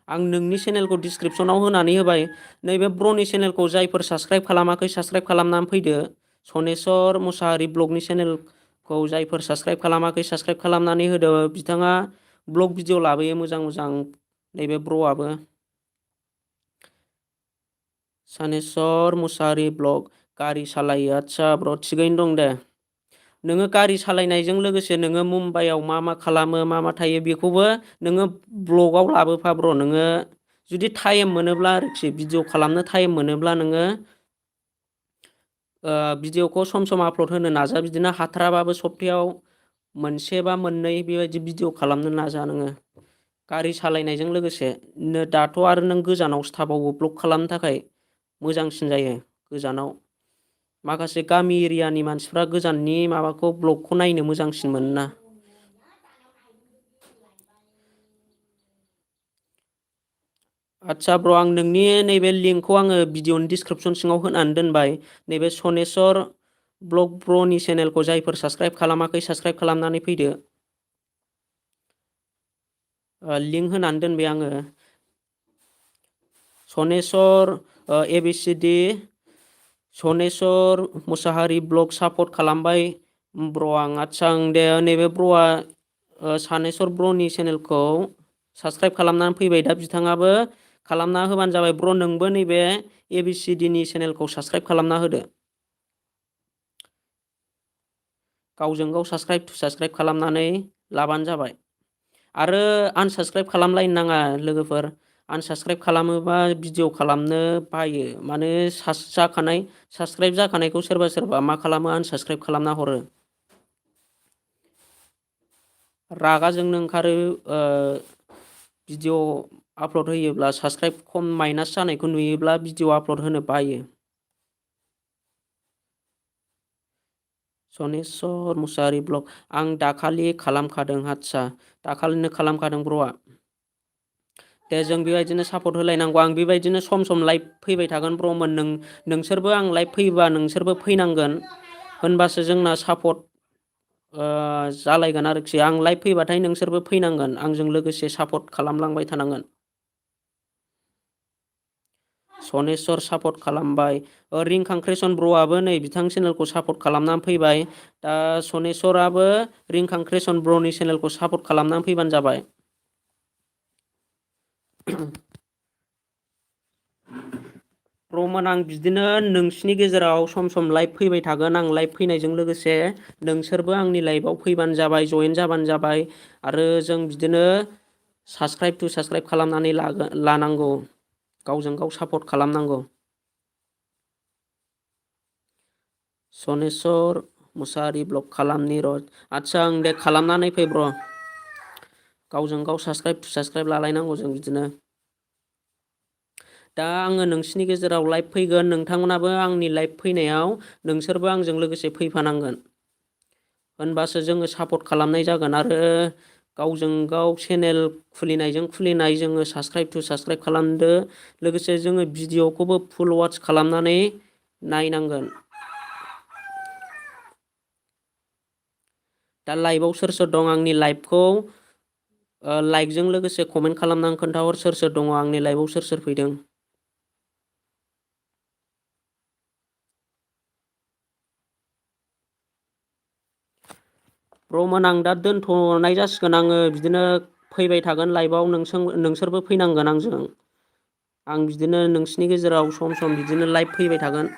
आं नोंनि चेनेलखौ डिसक्रिपसनाव होनानै होबाय। नैबे ब्र'नि चेनेलखौ जायफोर साबस्क्राइब खालामाखै साबस्क्राइब खालामनानै फैदो। सनेस्वर मुसाहारि ब्लगनि चेनेलखौ जायफोर साबस्क्राइब खालामाखै साबस्क्राइब खालामनानै होदो। बिथाङा ब्लग भिडिअ लाबोयो मोजां मोजां, नैबे ब्र'आबो। सनेस्वर मुसाहारि ब्लग गारि सालायो। आदसा ब्र', थिगैनो दं दे। नोङो गारि सालायनायजों लोगोसे नोङो मुम्बाइआव मा मा खालामो, मा मा थायो, बेखौबो नोङो ब्लगाव लाबोफा ब्र'। नोङो जुदि टाइम मोनोब्ला आरोखि, भिडिअ खालामनो टाइम मोनोब्ला नोङो भिडिअखौ सम सम आपल'ड होनो नाजा। बिदिनो हाथाराबाबो सप्तायाव मोनसे बा मोननै बेबायदि भिडिअ खालामनो नाजा नोङो। गारि सालायनायजों लोगोसे दाथ' आरो नों गोजानावसो थाबावो, ब्लग खालामनो थाखाय मोजांसिन जायो गोजानाव। माखासे गामि एरियानि मानसिफ्रा गोजाननि माबाखौ ब्लगखौ नायनो मोजांसिन मोनोना। आदसा ब्र', आं नोंनि नैबे लिंकखौ आङो भिडिअनि डिसक्रिपसन सिङाव होनानै दोनबाय। नैबे सनेस्वर ब्लग ब्र'नि चेनेलखौ जायफोर साबस्क्राइब खालामाखै साबस्क्राइब खालामनानै फैदो। लिंक होनानै दोनबाय आङो। सनेस्वर ABCD सनेस्वर मुसाहारि ब्लग सापर्ट खालामबाय ब्र'। आदसा दे, नैबे ब्र'आ सनेस्वर ब्र'नि चेनेलखौ साबस्क्राइब खालामनानै फैबाय। दा बिथाङाबो खालामना होबानो जाबाय ब्र'। नोंबो नैबे ABCD नि चेनेलखौ साबस्क्राइब खालामना होदो। गावजों गाव साबस्क्राइब खालामनानै लाबानो जाबाय। आरो आनसाबस्क्राइब खालामलायनो नाङा लोगोफोर। आनसाबस्क्राइब खालामोबा भिडिअ खालामनो बायो। माने साबस्क्राइब जाखानायखौ सोरबा सोरबा मा खालामो, आनसाबस्क्राइब खालामना हरो। रागा जोंनो ओंखारो भिडिअ आपल'ड होयोब्ला साबस्क्राइब खम माइनास जानायखौ नुयोब्ला भिडिअ आपल'ड होनो बायो। सनेस्वर मुसाहारि ब्लग आं दाखालि खालामखादों। आदसा, दाखालिनो खालामखादों ब्र'आ। दे, जों बेबायदिनो सापर्ट होलायनांगौ। आं बेबायदिनो सम सम लाइभ फैबाय थागोन ब्र'मोन। नोंसोरबो आं लाइभ फैयोबा नोंसोरबो फैनांगोन। होनबासो जोंना सापर्ट जालायगोन आरोखि। आं लाइभ फैबाथाय नोंसोरबो फैनांगोन, आंजों लोगोसे सापर्ट खालामलांबाय थानांगोन। सनेस्वर सापर्ट खालामबाय। रिंखांक्रेसन ब्र'आबो नै बिथां चेनेलखौ सापर्ट खालामनानै फैबाय। दा सनेस्वराबो रिंखांक्रेसन ब्र'नि चेनेलखौ सापर्ट खालामनानै फैबानो जाबाय। ब्र'मोन आं बिदिनो नोंसिनि गेजेराव सम सम लाइभ फैबाय थागोन। आं लाइभ फैनायजों लोगोसे नोंसोरबो आंनि लाइभआव फैबानो जाबाय, जयेन जाबानो जाबाय। आरो जों बिदिनो साबसक्राइब खालामनानै लानांगौ, गावजों गाव सापर्ट खालामनांगौ। सनेस्वर मुसाहारि ब्लग खालामनि र'। आदसा आं दे खालामनानै फै ब्र'। गावजों गाव साबसक्राइब लालायनांगौ जों बिदिनो। दा आङो नोंसिनि गेजेराव लाइभ फैगोन, नोंथांमोनाबो आंनि लाइभ फैनायाव नोंसोरबो आंजों लोगोसे फैफानांगोन। होनबासो जोङो सापर्ट खालामनाय जागोन। आरो गावजों गाव चेनेल खुलिनायजों खुलिनाय जोङो साबसक्राइब खालामदो। लोगोसे जोङो भिडिअ'खौबो फुल वाच खालामनानै नायनांगोन। दा लाइभआव सोर सोर दं आंनि लाइभखौ लाइकजों लोगोसे कमेन्ट खालामनानै खोन्थाहर सोर सोर दङ आंनि लाइभआव, सोर सोर फैदों। ब्र'मोन आं दा दोनथ'नाय जासिगोन। आङो बिदिनो फैबाय थागोन लाइभआव, नोंसोरबो फैनांगोन आंजों। आं बिदिनो नोंसिनि गेजेराव सम सम बिदिनो लाइभ फैबाय थागोन।